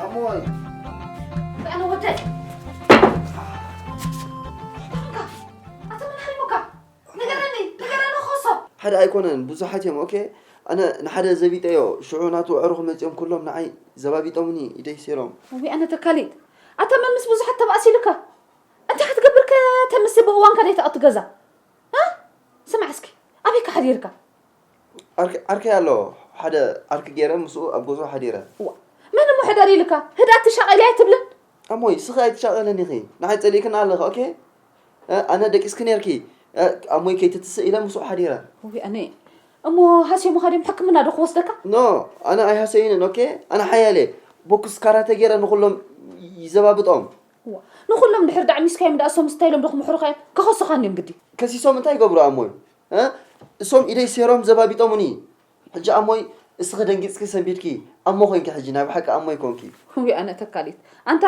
ኣሞይ። ኣነ ወደይ። ኣታ ምን ሃሪሙካ? ንገረኒ፣ ንገረኒ ክሶ። ሓደ ኣይኮነን፣ ብዙሓት እዮም። ኦኬ፣ ኣነ ንሓደ ዘቢጠዮ፣ ሽዑ ናቱ ኣዕሩኽ መጺኦም ኩሎም ንዓይ ዘባቢጦምኒ፣ ኢደይ ሰይሮም። ወይ ኣነ ተካሊት፣ ኣታ መምስ ብዙሓት ተባእሲሉካ። እንታይ ክትገብር ከ ተምስ ብእዋንካ ደይትኣቱ ገዛ? እ? ስማዕ እስኪ፣ ኣበይካ ሓዲርካ? ዓርከይ ኣሎ፣ ሓደ ዓርኪ ገይረ ምስኡ ኣብ ገዝኡ ሓዲረ። እዋ፣ መን እሞ ሕደር ኢልካ? ህድኣት ትሻቐል እያ ኣይትብልን? ኣሞይ፣ ስኺ ኣይትሻቐልን ኢኺ። ንዓይ ጸሊእክኒ ኣለኺ፣ ኦኬ? እ፣ ኣነ ደቂስኪ ነይርኪ። እ፣ ኣሞይ ከይትትስእ ኢለ ምስኡ ሓዲረ። ውይ፣ ኣነ እሞ ሃስዮምኻ ድዮም ሕክምና ዶ ክወስደካ? ኖ፣ ኣነ ኣይሃሰይንን፣ ኦኬ? ኣነ ሓያል እየ። ቦክስ ካራተ ገይረ ንኹሎም ይዘባብጦም። እዋ፣ ንኹሎም ድሕር ዳዕሚስካዮም ደኣ እሶም ስታይሎም ዶ ክምሕሩኻ እዮም? ከኸሱኻ እንድዮም ግዲ። ከሲሶም እንታይ ይገብሩ ኣሞይ? እ? እሶም ኢደይ ሴሮም ዘባቢጦሙኒ። ሕጂ ኣሞይ እስኺ ደንጊጽኪ ሰንቢድኪ። ኣሞ ኮንኪ ሕጂ፣ ናይ ብሓቂ ኣሞይ ኮንኪ። ውይ ኣነ ተካሊት። ኣንታ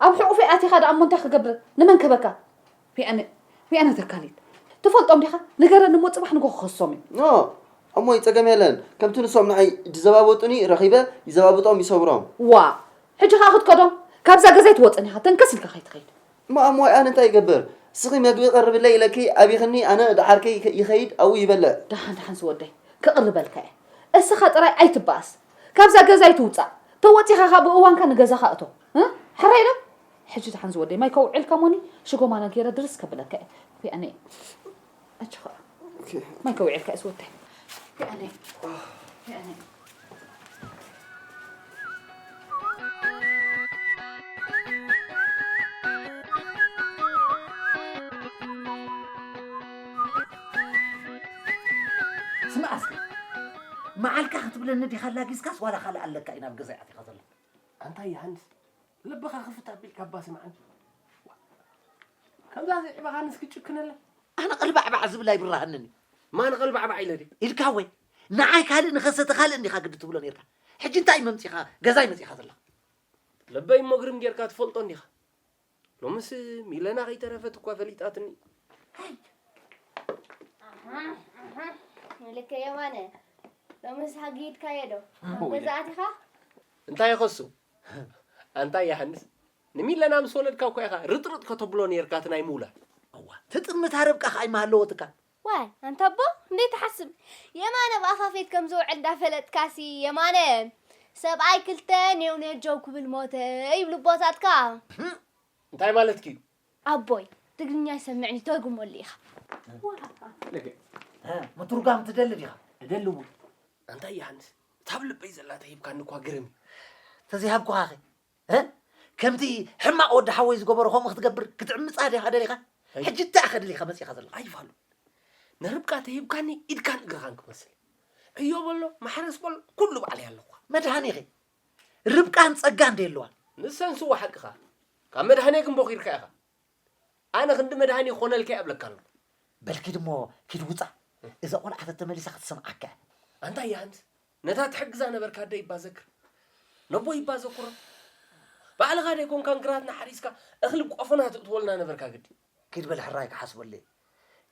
ኣብ ሕቑፈይ ኣቲኻ ደኣ እሞ እንታይ ክገብር? ንመን ክህበካ? ውይ ኣነ፣ ውይ ኣነ ተካሊት። ትፈልጦም ዲኻ? ንገረኒ እሞ ጽባሕ ንጎ ክኸሶም እዩ። ኖ፣ ኣሞይ ጸገም የለን። ከምቲ ንሶም ንዓይ ዝዘባበጡኒ ረኺበ ይዘባብጦም ይሰብሮም። ዋ፣ ሕጂ ኸኣ ክትከዶም? ካብዛ ገዛይ ትወጽን ኢኻ፣ ተንከስ ኢልካ ከይትኸይድ። እሞ ኣሞይ ኣነ እንታይ ይገብር? ስኺ መግቢ ቀርብለይ ኢለኪ ኣቢኽኒ፣ ኣነ ደሓርከይ ይኸ-፣ ይኸይድ ኣብኡ ይበልዕ። ደሓን፣ ደሓን ዝወደይ፣ ክቕርበልካ እየ። እስኻ ጥራይ ኣይትበኣስ። ካብዛ ገዛይ ትውጻእ። ተወጺኻ ኸኣ ብእዋንካ ንገዛኻ እቶ። እ? ሕራይ ዶ? ሕጂ ደሓን ዝወደይ፣ ማይ ከውዕልካ እሞኒ፣ ሽጎማና ገይረ ድርስ ከብለካ እየ። ሪኣኒ። ኣጆኻ። ኦኬ። ማይ ከውዕልካ እየ ዝወደይ። ሪኣኒ። ሪኣኒ። ስማዕ እስከ፣ መዓልካ ክትብለኒ ዲኻ ኣላጊዝካስ ዋላ ካልእ ኣለካ እዩ ናብ ገዛይ ኣቲኻ ዘላ? ኣንታ ዮሃንስ፣ ልብኻ ክፍት ኣቢልካ እባ ስምዓኒ። ከምዛ ዘይዕባኻንስ ክጭክነላ? ኣነ ቐልባዕባዕ ዝብል ኣይብራህንን እዩ። ማን ቐልባዕባዕ ኢለ ድየ? ኢልካ ወይ? ንዓይ ካልእ ንኸሰተ ካልእ እንዲኻ ግዲ ትብሎ ነይርካ። ሕጂ እንታይ መምጺኻ ገዛይ መጺኻ ዘለኻ? ልበይ እሞ ግርም ጌርካ ትፈልጦ እንዲኻ። ሎምስ ሚለና ከይተረፈት እኳ ፈሊጣትኒ። ኣሃ፣ ኣሃ፣ ምልከ የማነ፣ ሎምስ ሓጊድካዮ ዶ? ኣብ እሞ ገዛ ኢለ። ኣቲኻ? እንታይ ይኸሱ? ኣንታ ዮሃንስ፣ ንሚለና ምስ ወለድካ እኳ ኢኻ ርጥርጥ ከተብሎ ነይርካ እቲ ናይ ምውላድ። እዋ፣ ትጥምታ ርብቃ ከኣ ኣይመሃለወትካ። ዋይ፣ ኣንታ ኣቦ፣ እንዴት ትሓስብ? የማነ ብኣፋፌት ከም ዝውዕል እንዳፈለጥካሲ፣ የማነ፣ ሰብኣይ ክልተ ኔው ኔጀው ክብል ሞተ ይብሉ ኣቦታትካ። እንታይ ማለትኪ እዩ? ኣቦይ፣ ትግርኛ ይሰምዕን ይተርጉመሉ ኢኻ። እ፣ ምትርጓም ትደሊ ዲኻ? እደሊ እውን። ኣንታ ዮሃንስ፣ እታ ኣብ ልበይ ዘላ ተሂብካኒ እኳ ግርም እዩ። ተዘይሃብኩኻኸ? እ? ከምቲ ሕማቕ ወዲ ሓወይ ዝገበሮ ከምኡ ክትገብር ክትዕምጻ ዲኻ ደሊኻ? ኣይ። ሕጂ እንታይ ኢኻ ደሊኻ መጺኻ ዘለኻ? ኣይፋሉ። ንርብቃ ተሂብካኒ ኢድካን እግርኻን ክመስል። ዕዮ በሎ፣ ማሕረስ በሎ፣ ኩሉ ባዕለይ ኣለኹ። መድሃኒኸ? ርብቃን ጸጋን ዶ የለዋን? ንሰን ስዋ ሓቅኻ። ካብ መድሃኔ ግን ቦኺርካ ኢኻ። ኣነ ክንዲ መድሃኒ ክኾነልካ እየ እብለካ ኣለኹ። በልኪ ድሞ ኪድ ውጻ። እዛ ቆልዓ ተተመሊሳ ክትሰምዓካ እያ። ኣንታ ዮሃንስ፣ ነታ ትሕግዛ ነበርካ ኣደ ይባ ዘክር። ነቦ ይባ ዘክሮ። ባዕልኻ ደይኮንካን ግራትና ሓሪስካ እኽሊ ቆፎና ትእትወልና ነበርካ ግዲ። ኪድ በል ሕራይ ክሓስበሉ እየ።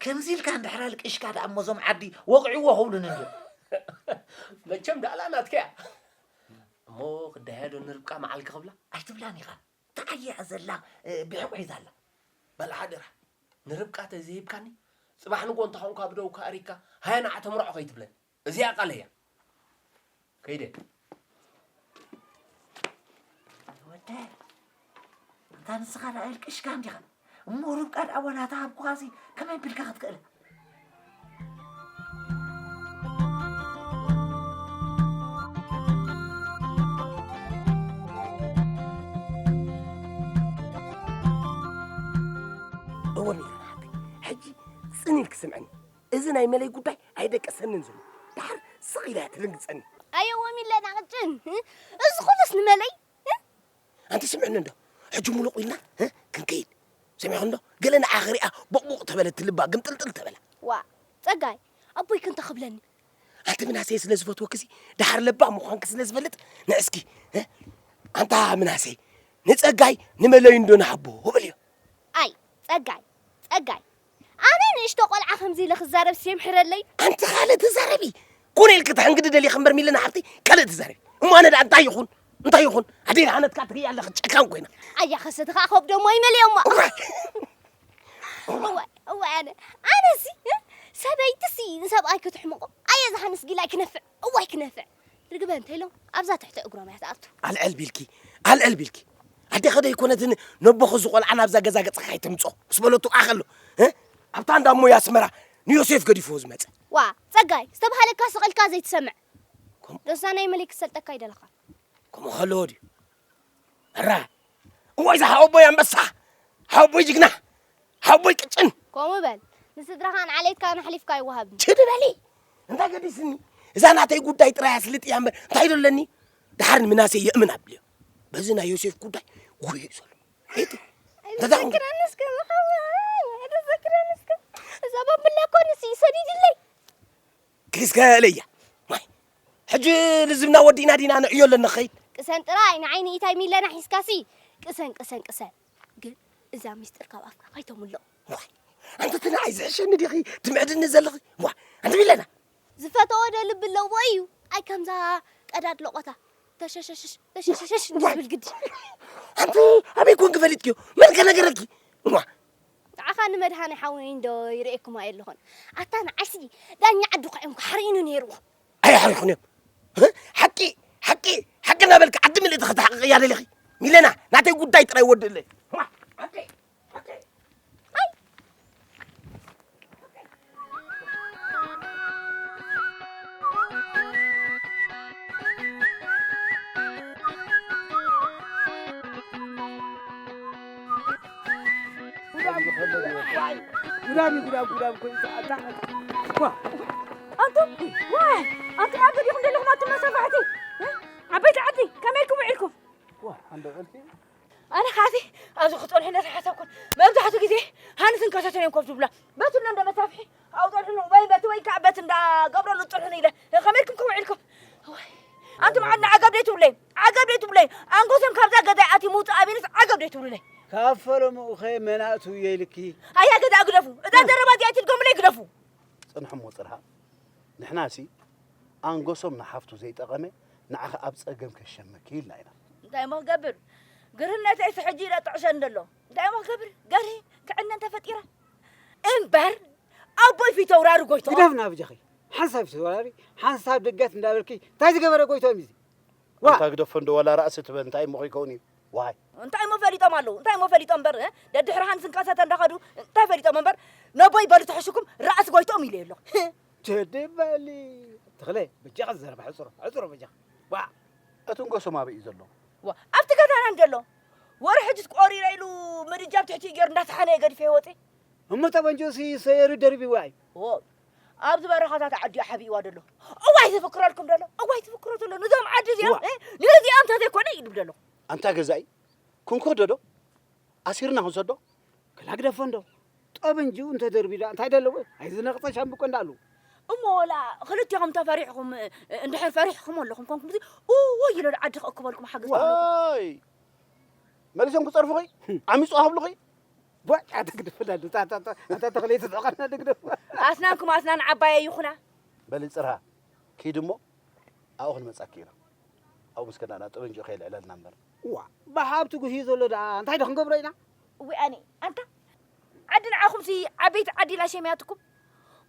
ከምዚ ኢልካ እንድሕር ኣልቂሽካ ደኣ እሞ እዞም ዓዲ ወቕዕዎ ክብሉኒ እንድዮም። መቸም ዳእላ ናትካ እያ። እሞ ክዳያ ዶ ንርብቃ መዓልኪ ክብላ? ኣይትብላን ኢኻ። ተዓይያ ዘላ፣ እ፣ ብሕቑ ሒዛ ኣላ። በል ሓደራ፣ ንርብቃ ተዘይሂብካኒ፣ ጽባሕ ንግሆ እንተኾንካ ብደውካ ኣሪግካ፣ ሃያ ንዓ ተምርዖ ከይትብለኒ። እዚኣ ቃለይ እያ። ከይደ። ወደ፣ ኣንታ ንስኻ ደኣ ኣልቂሽካ እንዲኻ። እሞ ርብቃ ደኣ ዋላ ተሃብኩኻሲ ከመይ ኣቢልካ ክትክእላ? እወ ሚለና ሓብተይ፣ ሕጂ ጽን ኢልኪ ስምዕኒ። እዚ ናይ መለይ ጉዳይ ኣይደቀሰንን ዘሎ። ደሓር ስቕ ኢላ እያ ትድንግጸኒ። ኣየወ ሚለና ቅጭን፣ እዚ ኩሉስ ንመለይ? ኣንቲ ስምዕኒ እንዶ፣ ሕጂ ሙሉቕ ኢልና፣ እ፣ ክንከይድ። ሰሚዕኺ እንዶ፣ ገለ ንዓኺ ሪኣ ቦቕቦቕ ተበለት ልባ ግምጥልጥል ተበላ። ዋ፣ ጸጋይ፣ ኣቦይ ክንተ ክብለኒ? ኣንቲ ምናሴ ስለ ዝፈትወኪሲ፣ ደሓር ለባም ምዃንኪ ስለ ዝፈልጥ፣ ንዕስኪ፣ እ፣ ኣንታ ምናሴ፣ ንጸጋይ ንመለዩ እንዶ ንሃቦ፣ በልዮ። ኣይ፣ ጸጋይ፣ ጸጋይ፣ ኣነ ንእሽቶ ቆልዓ ከምዚ ኢለ ክዛረብ የምሕረለይ። ኣንቲ ካልእ ትዛረቢ። ኮነ ኢልኪ ተሐንግዲ ደሊኺ እምበር ሚለና ሓብተይ፣ ካልእ ትዛረቢ። እሞ ኣነ ደኣ እንታይ ይኹን? እንታይ ይኹን? ኣደይ ደሓነትካ ትርኢ ኣለኺ ጨካን ኮይና። ኣያ ከሰተ ኸኣ ከብዶሞ ይመልኦሞ። እዋይ። እዋይ፣ እዋይ ኣነ። ኣነሲ፣ እ? ሰበይትሲ ንሰብኣይ ክትሕምቆ። ኣየ ዝሃንስ ጊላይ ክነፍዕ። እዋይ ክነፍዕ። ርግበ እንተ ኢሎም ኣብዛ ትሕቲ እግሮም እያ ትኣቱ። ኣልዕል ቢልኪ፣ ኣልዕል ቢልኪ። ኣዴኻ ዶ ኣይኮነትን ነቦ ኸዚ ቆልዓ ናብዛ ገዛ ገጽካ ከይተምጽኦ ምስ በለቱ ኣኸሎ፣ እ? ኣብታ እንዳ እሞይ ኣስመራ ንዮሴፍ ገዲፍዎ ዝመጸ። ዋ፣ ጸጋይ፣ ዝተባህለካ ስቕ ኢልካ ዘይትሰምዕ። ከምኡ ዶሳ ናይ መለይ ክሰልጠካ ይደለኻ። ከምኡ ከለዎ ድዩ? እራ፣ እዋይ፣ እዛ ሓወቦይ ኣንበሳ፣ ሓወቦይ ጅግና፣ ሓወቦይ ቅጭን። ከምኡ በል። ንስድራኻን ዓሌትካን ኣሕሊፍካ ኣይወሃብን። ችድ በሊ። እንታይ ገዲስኒ? እዛ ናተይ ጉዳይ ጥራይ ኣስልጥ እያ እምበር እንታይ ዶ ኣለኒ? ደሓር ንምናሴ የእምን ኣብልዮ። በዚ ናይ ዮሴፍ ጉዳይ ጉሂ እዩ ዘሎ። ሄቲ። እንታይ ደኣ? ዘክረኒ እስከ መሓመድ፣ ዘክረኒ እስከ። እዛ ባምብላ እኮ ንሱ እዩ ሰዲድለይ። ክስከለያ። ማይ። ሕጂ ልዝብና ወዲእና ዲና ንዕዮ ኣለና ኸይድ። ቅሰን ጥራይ ንዓይኒ ኢታይ ሚለና ሒዝካሲ። ቅሰን ቅሰን ቅሰን። ግን እዛ ሚስጥር ካብ ኣፍካ ከይተምልኦ። ዋይ። ኣንቲ እቲ ንዓይ ዝሕሸኒ ዲኺ ትምዕድኒ ዘለኺ? ዋ። ኣንቲ ሚለና። ዝፈተዎ ዶ ልቢ ኣለዎ እዩ። ኣይ ከምዛ ቀዳድ ለቆታ። ተሸሸሽሽ ተሸሸሸሽ እንዲ ዝብል ግዲ። ኣንቲ ኣበይ ኮንኪ ፈሊጥኪዮ? መን ከ ነገረኪ? ዋ። ንዓኻ ንመድሃኔ ሓወይ እንዶ ይርእየኩም ኣየለኹን። ኣታ ንዓይሲ ዳኛ ዓዲ ኮዒም ክሓርዩኒ ነይርዎ። ኣየሕሪኹን እዮም። እ? ሓቂ ሓቂ ሓቂ እናበልኪ ዓዲ ምልእቲ ከተሓቕቕያ ደሊኺ? ሚለና ናተይ ጉዳይ ጥራይ ወድእለይ። ሓቂ ሓቂ ጉዳም ጉዳም ጉዳም ኮይኑ ኣታ ዋ ኣንቱም ዋይ ኣንቱም ኣበይ ዲኹም ዘለኹም ኣቱም መሳፋሕቲ ዓበይቲ ዓዲ ከመይ ኢልኩም ውዒልኩም ኣነ ካሲ ኣብዚ ክፀንሑ ነተሓሰብኩን መብዛሕትኡ ግዜ ሃንስን ከሰትን እዮም ኮፍ ዝብላ በትሎም ዶ መሳፍሒ ኣውፀልሕኑ ወይ በቲ ወይ ከዓ በቲ እንዳገብረሉ ፅርሕኑ ኢለ ከመይ ኢልኩም ከውዒልኩም ኣንቱም ዓድና ዓገብ ደይ ትብለይ ዓገብ ደይ ትብለይ ኣንጎሶም ካብዛ ገዛይ ኣቲ ምውፃእ ኣቢሉስ ዓገብ ደይ ትብሉለይ ካብ ፈለምኡ ኸ መናእቱ የልኪ ኣያ ገዛ ግደፉ እዛ ዘረባ እዚኣ ትድገሙለይ ግደፉ ፅንሑ እሞ ፅርሃ ንሕናሲ ኣንጎሶም ንሓፍቱ ዘይጠቐመ ንዓኺ ኣብ ጸገም ከሸመኪ ኢልና ኢና። እንታይ እሞ ክገብር ግርህነተይስ ሕጂ ኢለ ጥዕሸ እንደሎ እንታይ እሞ ክገብር ገርሂ ክዕነ እንተፈጢረ እምበር ኣቦይ ፊተውራሪ ጎይትኦም ግደፍና ብጃኺ ሓንሳብ ፊተውራሪ ሓንሳብ ደገት እንዳበልኪ እንታይ ዝገበረ ጎይትኦም እዩ ዋ ኣንታ ግደፎ እንዶ ዋላ ራእሲ ትበል እንታይ እሞ ከይከውን እዩ ዋይ እንታይ እሞ ፈሊጦም ኣለዉ እንታይ እሞ ፈሊጦም እምበር እ? ደድሕሪ ሃንስን ካሳተ እንዳኸዱ እንታይ ፈሊጦም እምበር ነቦይ በሉ ተሐሽኩም ራእሲ ጎይትኦም ኢለ የሎ ቸዲ በሊ ተኽለ በጃኻ ዝዘረባ ሕፅሮ ሕፅሮ በጃኻ ዋ እቲ እንጎሶም ኣበይ እዩ ዘሎ ዋ ኣብቲ ገዛና እንደሎ ወረ ሕጅስ ቆሪረ ኢሉ ምድጃ ኣብ ትሕቲ ገይሩ እንዳሰሓነ ገዲፈ ይወፂ እሞ ጠበንጆሲ ሰየሩ ደርቢዋ እዩ ዎ ኣብዚ በረኻታት ዓዲ ሓቢእዋ ደሎ እዋይ ዝፍክረልኩም ደሎ እዋይ ዝፍክሮ ዘሎ ንዞም ዓዲ እዚኦም እ? ንእዚኦም ተዘይኮነ ይድብ ደሎ ኣንታ ገዛኢ ክንኮዶ ዶ ኣሲርና ክንሰዶ ክላግደፎ እንዶ ጠበንጅኡ እንተደርቢዳ እንታይ ደለዎ ኣይዝነቕፀ ሻምብቆ እንዳሉ እሞ ወላ ክልቲኹም ተፈሪሕኹም እንድሕር ፈሪሕኹም ኣለኹም ኮንኩም ኡ ይሎ ዓዲ ክእክበልኩም ሓገዝ ዋይ መሊሶም ክፀርፉኺ ዓሚፁ ሃብሉኺ ቦይ ኣታ ግድፍ እንዳሉ ኣታ ተኽለ ተጠቐና ድግደፍ ኣስናንኩም ኣስናን ዓባየ ይኹና በሊ ፅርሃ ኪድ እሞ ኣብኡ ክንመፃኪ ኢና ኣብኡ ምስ ከዳና ጠበንጅኡ ከየልዕለልና እምበር እዋ ብሓብቲ ጉህዩ ዘሎ ደኣ እንታይ ዶ ክንገብሮ ኢና እዊ ኣነ ኣንታ ዓዲ ንዓኹምሲ ዓበይቲ ዓዲ ኢላ ሸሚያትኩም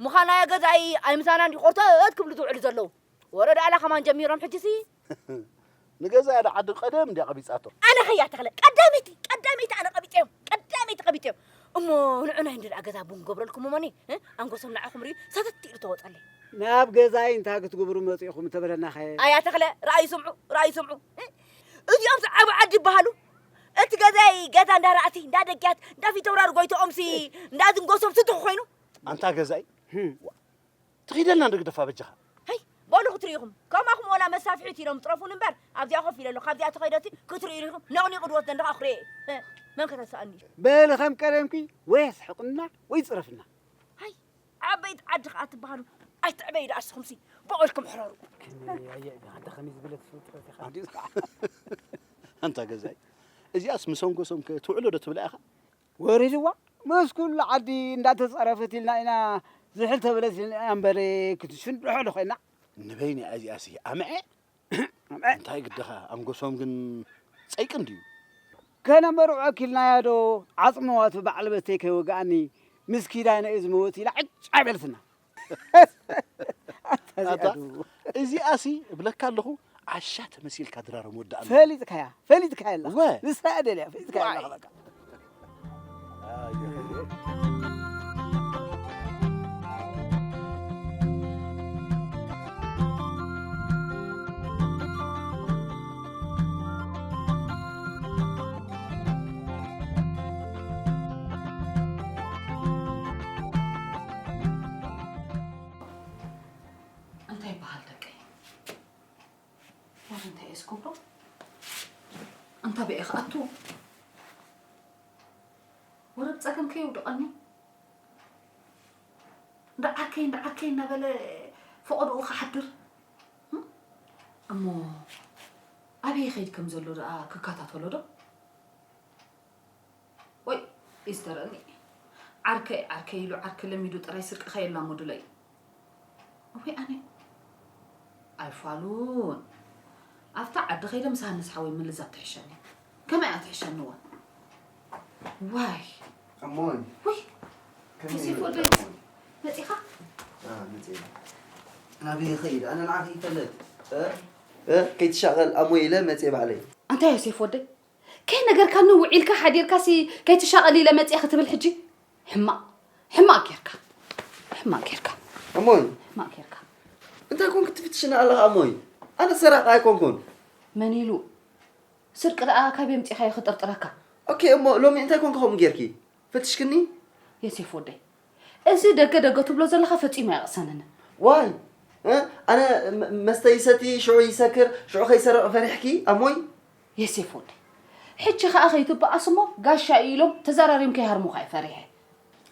ምዃናዮ ገዛኢ ኣይምሳና እንዲ ቆርተት ክብሉ ዝውዕሉ ዘለዉ ወረዳ ኣላ ከማን ጀሚሮም ሕጂሲ ንገዛያ ዶ ዓዲ ቀደም እንድያ ቀቢጻቶ ኣነ ኸያ ተኽለ ቀዳመይቲ ቀዳመይቲ ኣነ ቀቢጸዮም ቀዳመይቲ ቀቢጸዮም እሞ ንዑናይ እንድኣ ገዛ ቡን ገብረልኩም እሞኒ ኣንጎሶም ንዓኹም ርዩ ሰተት ኢሉ ተወጸለይ ናብ ገዛይ እንታይ ክትግብሩ መጺኹም ተበለናኸ ኣያ ተኽለ ራእይ ስምዑ ራእይ ስምዑ እዚኦም ዝዓብ ዓዲ ይበሃሉ እቲ ገዛይ ገዛ እንዳ ራእሲ እንዳ ደጊያት እንዳ ፊተውራር ጎይትኦምሲ እንዳ ዝንጎሶም ስድኹ ኮይኑ ኣንታ ገዛይ ትኺደልና ንግደፋ በጃኻ። ሀይ በሉ ክትሪኢኹም ከማኹም ወላ መሳፍሒት ኢሎም ጥረፉን እምበር ኣብዚኣ ኮፍ ኢለ ኣለኹ ካብዚኣ ተኸይደሲ ክትሪኡ ኢኹም ነቕኒቑ ድወስደን ደኻ ኩርኤ መን ከተስኣኒ እዩ። በሊ ከም ቀደምኪ ወይ ኣስሕቕና ወይ ፅረፍና። ሀይ ዓበይቲ ዓዲ ኸዓ ትበሃሉ ኣይትዕበዩ ደኣ እስኹምሲ በቑልኩም ሕረሩ። ኣንታ ገዛይ እዚኣስ ምሰንጎሶም ትውዕሎ ዶ ትብላ ኢኻ? ወሪድዋ ምስ ኩሉ ዓዲ እንዳተፃረፈት ኢልና ኢና ዝሕል ተበለት ኢልና እምበር ክትሽንድሖ ዶ ኮይና ንበይኒ እዚኣሲ ኣምዐ እንታይ ግድኻ ኣንጎሶም ግን ፀይቂ እንድዩ ከነመርዖ ኪልናያ ዶ ዓፅመዋት በዓል በተይ ከይወግኣኒ ምስ ኪዳነ እዩ ዝመወት ኢላ ዕጫ በልትና ኣታ እዚኣሲ እብለካ ኣለኹ ዓሻ ተመሲልካ ድራር መወዳእታ። ፈሊጥካያ፣ ፈሊጥካያ ኣለኻ። ወ። ንሳ እያ ደልያ፣ ፈሊጥካያ ዋይ። ኣለኻ በቃ። እንታይ ይበሃል ደቀይ? ወረ እንታይ እየ ዝገብሮ? ኣንታ ብኤ ክኣቱ? ወረ ብጸገም ከየውድቐኒ? እንዳ ዓርከይ፣ እንዳ ዓርከይ እናበለ ፈቐዶኡ ክሓድር? እም? እሞ ኣበይ ይኸይድ ከም ዘሎ ደኣ ክከታተሎ ዶ? ወይ ይዝደረኒ። ዓርከይ፣ ዓርከይ ኢሉ ዓርኪ ለሚዱ ጥራይ ስርቂ ከየላመዱለይ። ወይ ኣነ ኣይፋሉን። ኣብታ ዓዲ ከይደ ምስ ሃንስ ሓወይ ምልዛብ ትሕሸኒ። ከመይ እያ ትሕሸኒ እዋ? ዋይ። እሞይ። ወይ፣ ከመይ ዮሴፍ ይበል ወደይ። እሞይ? መጺኻ? አ፣ መጺኤ። ናበይ ይኸይድ? ኣነ ንዓኺ ይፈልጥ። እ? እ? ከይትሻቐል ኣሞይ ኢለ መጺኤ ባዕለይ። ኣንታ ዮሴፍ ወደይ፣ ከይነገርካኒ ውዒልካ ሓዲርካሲ ከይትሻቐል ኢለ መጺኤ ክትብል ሕጂ? ሕማቕ፣ ሕማቕ ጌርካ። ሕማቕ ጌርካ። ኣሞይ። ሕማቕ ጌርካ። እንታይ ኮንክ ትፍትሽኒ ኣለኻ ኣሞይ? ኣነ ሰራቂ ኣይኮንኩን። መን ኢሉ? ስርቂ ደኣ ካበይ ኣምጺኻዮ ክጥርጥረካ? ኦኬ፣ እሞ ሎሚ እንታይ ኮንክ ከምኡ ጌርኪ? ፈትሽክኒ? ዮሴፍ ወደይ፣ እዚ ደገ ደገ ትብሎ ዘለኻ ፈጺሙ ኣየቕሰንን። ዋይ? እ? ኣነ መ-፣ መስተ ይሰቲ፣ ሽዑ ይሰክር፣ ሽዑ ከይሰርቕ ፈሪሕኪ ኣሞይ? ዮሴፍ ወደይ፣ ሕጂ ኸኣ ከይትበኣስ እሞ ጋሻ እዩ ኢሎም ተዛራሪም ከይሃርሙኻ እየ ፈሪሐ።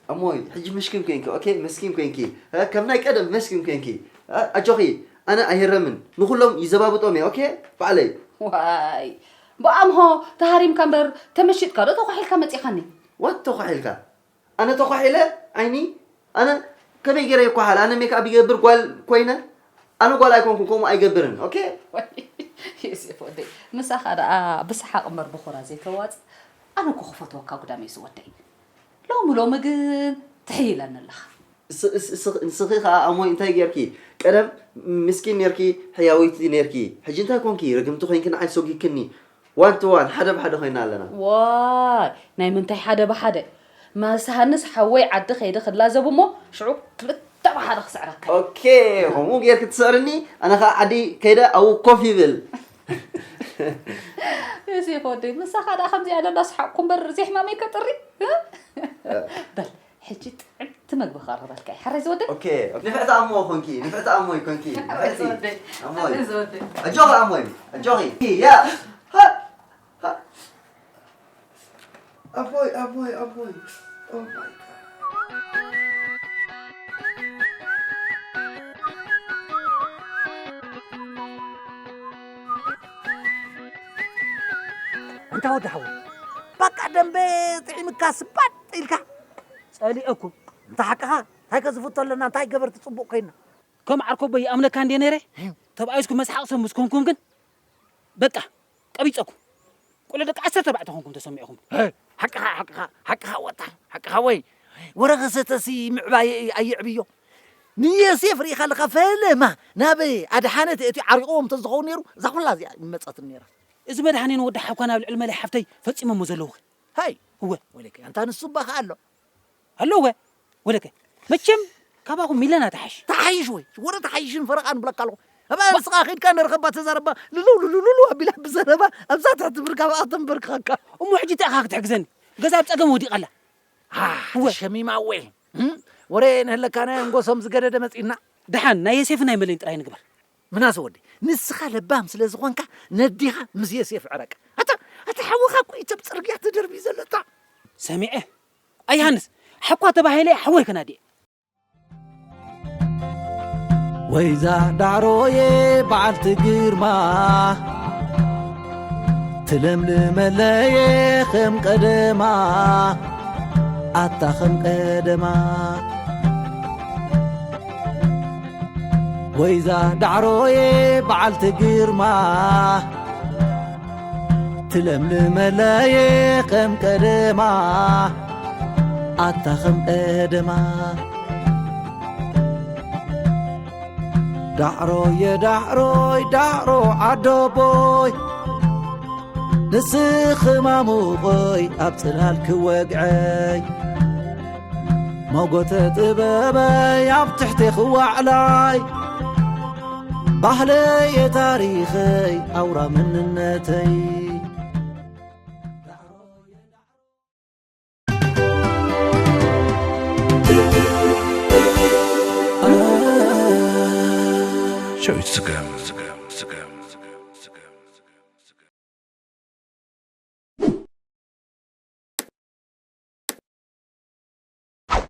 ኣሞይ፣ ሕጂ መስኪን ኮንኪ፣ ኦኬ? መስኪን ኮንኪ። እ? ከም ናይ ቀደም መስኪን ኮንኪ። እ? ኣጆኺ፣ ኣነ ኣይህረምን። ንኹሎም ይዘባብጦም እየ፣ ኦኬ? ባዕለይ። ዋይ፣ ብኣምሆ ተሃሪምካ እምበር ተመሺጥካ ዶ ተኳሒልካ መጺኻኒ? ዋት ተኳሒልካ? ኣነ ተኳሒለ ዓይኒ? ኣነ ከመይ ገይረ ይኳሓል? ኣነ ሜክኣፕ ይገብር ጓል ኮይነ? ኣነ ጓል ኣይኮንኩን፣ ከምኡ ኣይገብርን። ኦኬ? ወይ፣ ዮሴፍ ወደይ፣ ምሳኻ ደኣ ብሰሓቕ እምበር ብኹራ ዘይተዋጽእ። ኣነ እኮ ክፈትወካ ጉዳመይ ዝወደይ። ሎሚ ሎሚ ግን ትሕይለኒ ኣለኻ። እስ-፣ እስ-፣ እስ-፣ ንስኺ ኸኣ ኣሞይ እንታይ ጌርኪ? ቀደም ምስኪን ኔርኪ፣ ሕያወይቲ ኔርኪ። ሕጂ እንታይ ኮንኪ? ርግምቲ ኮንኪ ንዓይ ሰጒግክኒ። ዋን ቱ ዋን፣ ሓደ ብሓደ ኮይና ኣለና። ዋይ፣ ናይ ምንታይ ሓደ ብሓደ? ምስ ሃንስ ሓወይ ዓዲ ከይደ ክላዘብ እሞ ሽዑ ክልተ ብሓደ ክስዕረካ። ኦኬ፣ ከምኡ ጌርኪ ትስዕርኒ፣ ኣነ ኸኣ ዓዲ ከይደ ኣብኡ ኮፍ ይብል። ዮሴፍ ወደይ፣ ምሳኻ ደኣ ከምዚኣ ዶ እንዳሰሓቕኩ እምበር ዘይሕማመይ ከጥሪ? በል፣ ሕጂ ጥዕምቲ መግቢ ከቕርበልካ እየ። ሓራይ ዝወደይ? ኦኬ፣ ንፍዕቲ ኣሞ ኮንኪ፣ ንፍዕቲ ኣሞይ ኮንኪ፣ ንፍዕቲ። ዝወደይ፣ ኣሞይ። ዝወደይ። ኣጆኺ ኣሞይ፣ ኣጆኺ። ያ፣ ሃ፣ ሃ። ኣቦይ፣ ኣቦይ፣ ኣቦይ። Oh my God። ኣንታ ወዲ ሓወይ፣ በቃ ደንበ ጥዒምካ ስባጥ ኢልካ። ጸሊኤኩም። እንተ ሓቅኻ፣ እንታይ ከ ዝፍቶ ኣለና? እንታይ ገበርቲ ጽቡቕ ኮይና? ከም ዓርኮቦ ይኣምነካ እንድየ ነይረ። እም። ተባኢስኩም መስሓቕ ሰብ ምስ ኮንኩም ግን፣ በቃ፣ ቀቢጸኩም። ቆሎ ደቂ ዓሰርተ ኣርባዕተ ኮንኩም ተሰሚዕኹም። ሄ፣ ሓቅኻ፣ ሓቅኻ፣ ሓቅኻ ወጣ፣ ሓቅኻ ወይ። ወረ ከሰተሲ ምዕባየ እዩ፣ ኣየዕብዮ። ንየሴፍ ርኢኻ ኣለኻ፣ ፈለማ ናብ ኣድሓነት እቲ ዓሪቕዎም እንተዝኸውን ነይሩ፣ እዛ ኩላ እዚኣ ይመጸትን ነይራ። እዚ መድሓኔን ወዲ ሓብካ ናብ ልዕሊ መለይ ሓፍተይ ፈጺሞሞ ዘለዉ። ሃይ፣ እወ። ወለከ፣ ኣንታ ንሱ እባ ኸኣ ኣሎ። ኣለወ። ወለከ፣ መቸም ካባኹም ሚለና ተሓይሽ። ተሓይሽ ወይ? ወረ ተሓይሽን ፈረቓን ብለካ ኣለኹ። እባ ዋ- ንስኻ ኸይድካ ንረኸባ ተዛረባ፣ ልሉ፣ ልሉ፣ ልሉ ኣቢላ ብዘረባ ኣብዛ ትሕቲ ብርካ ኣብኣ ተንበርክኸካ። እሞ ሕጂ እንታይ ኢኻ ክትሕግዘኒ? ገዛ ኣብ ጸገም ወዲቓ ኣላ። ኣህ፣ እወ። ሸሚማ ወይ። እም? ወረ ንህለካ ናይ ኣንጎሶም ዝገደደ መጺእና። ደሓን ናይ የሴፍ ናይ መለይን ጥራይ ንግበር። ምናሰ ወዲ፣ ንስኻ ለባም ስለ ዝኾንካ ነዲኻ ምስ የሴፍ ዕረቅ። ኣታ፣ ኣታ ሓውኻ እኮ እዩ ኣብ ጽርግያ ተደርብዩ ዘሎ፣ እታ። ሰሚዐ። ኣይ ሃንስ፣ ሓኳ ተባሂለ ሓወይ ከናድየ። ወይዛ ዳዕሮየ በዓልቲ ግርማ፣ ትለምልመለየ ከም ቀደማ፣ ኣታ ከም ቀደማ። ወይዛ ዳዕሮየ በዓልቲ ግርማ፣ ትለምልመለየ ከም ቀደማ፣ ኣታ ከም ቀደማ። ዳዕሮየ ዳዕሮይ ዳዕሮ ዓዶቦይ፣ ንስኺ ማሙቐይ ኣብ ጽላል ክወግዐይ፣ ሞጎተ ጥበበይ ኣብ ትሕቴኺ ዋዕላይ፣ ባህለየ ታሪኸይ ኣውራ መንነተይ። ሸዊት ስገም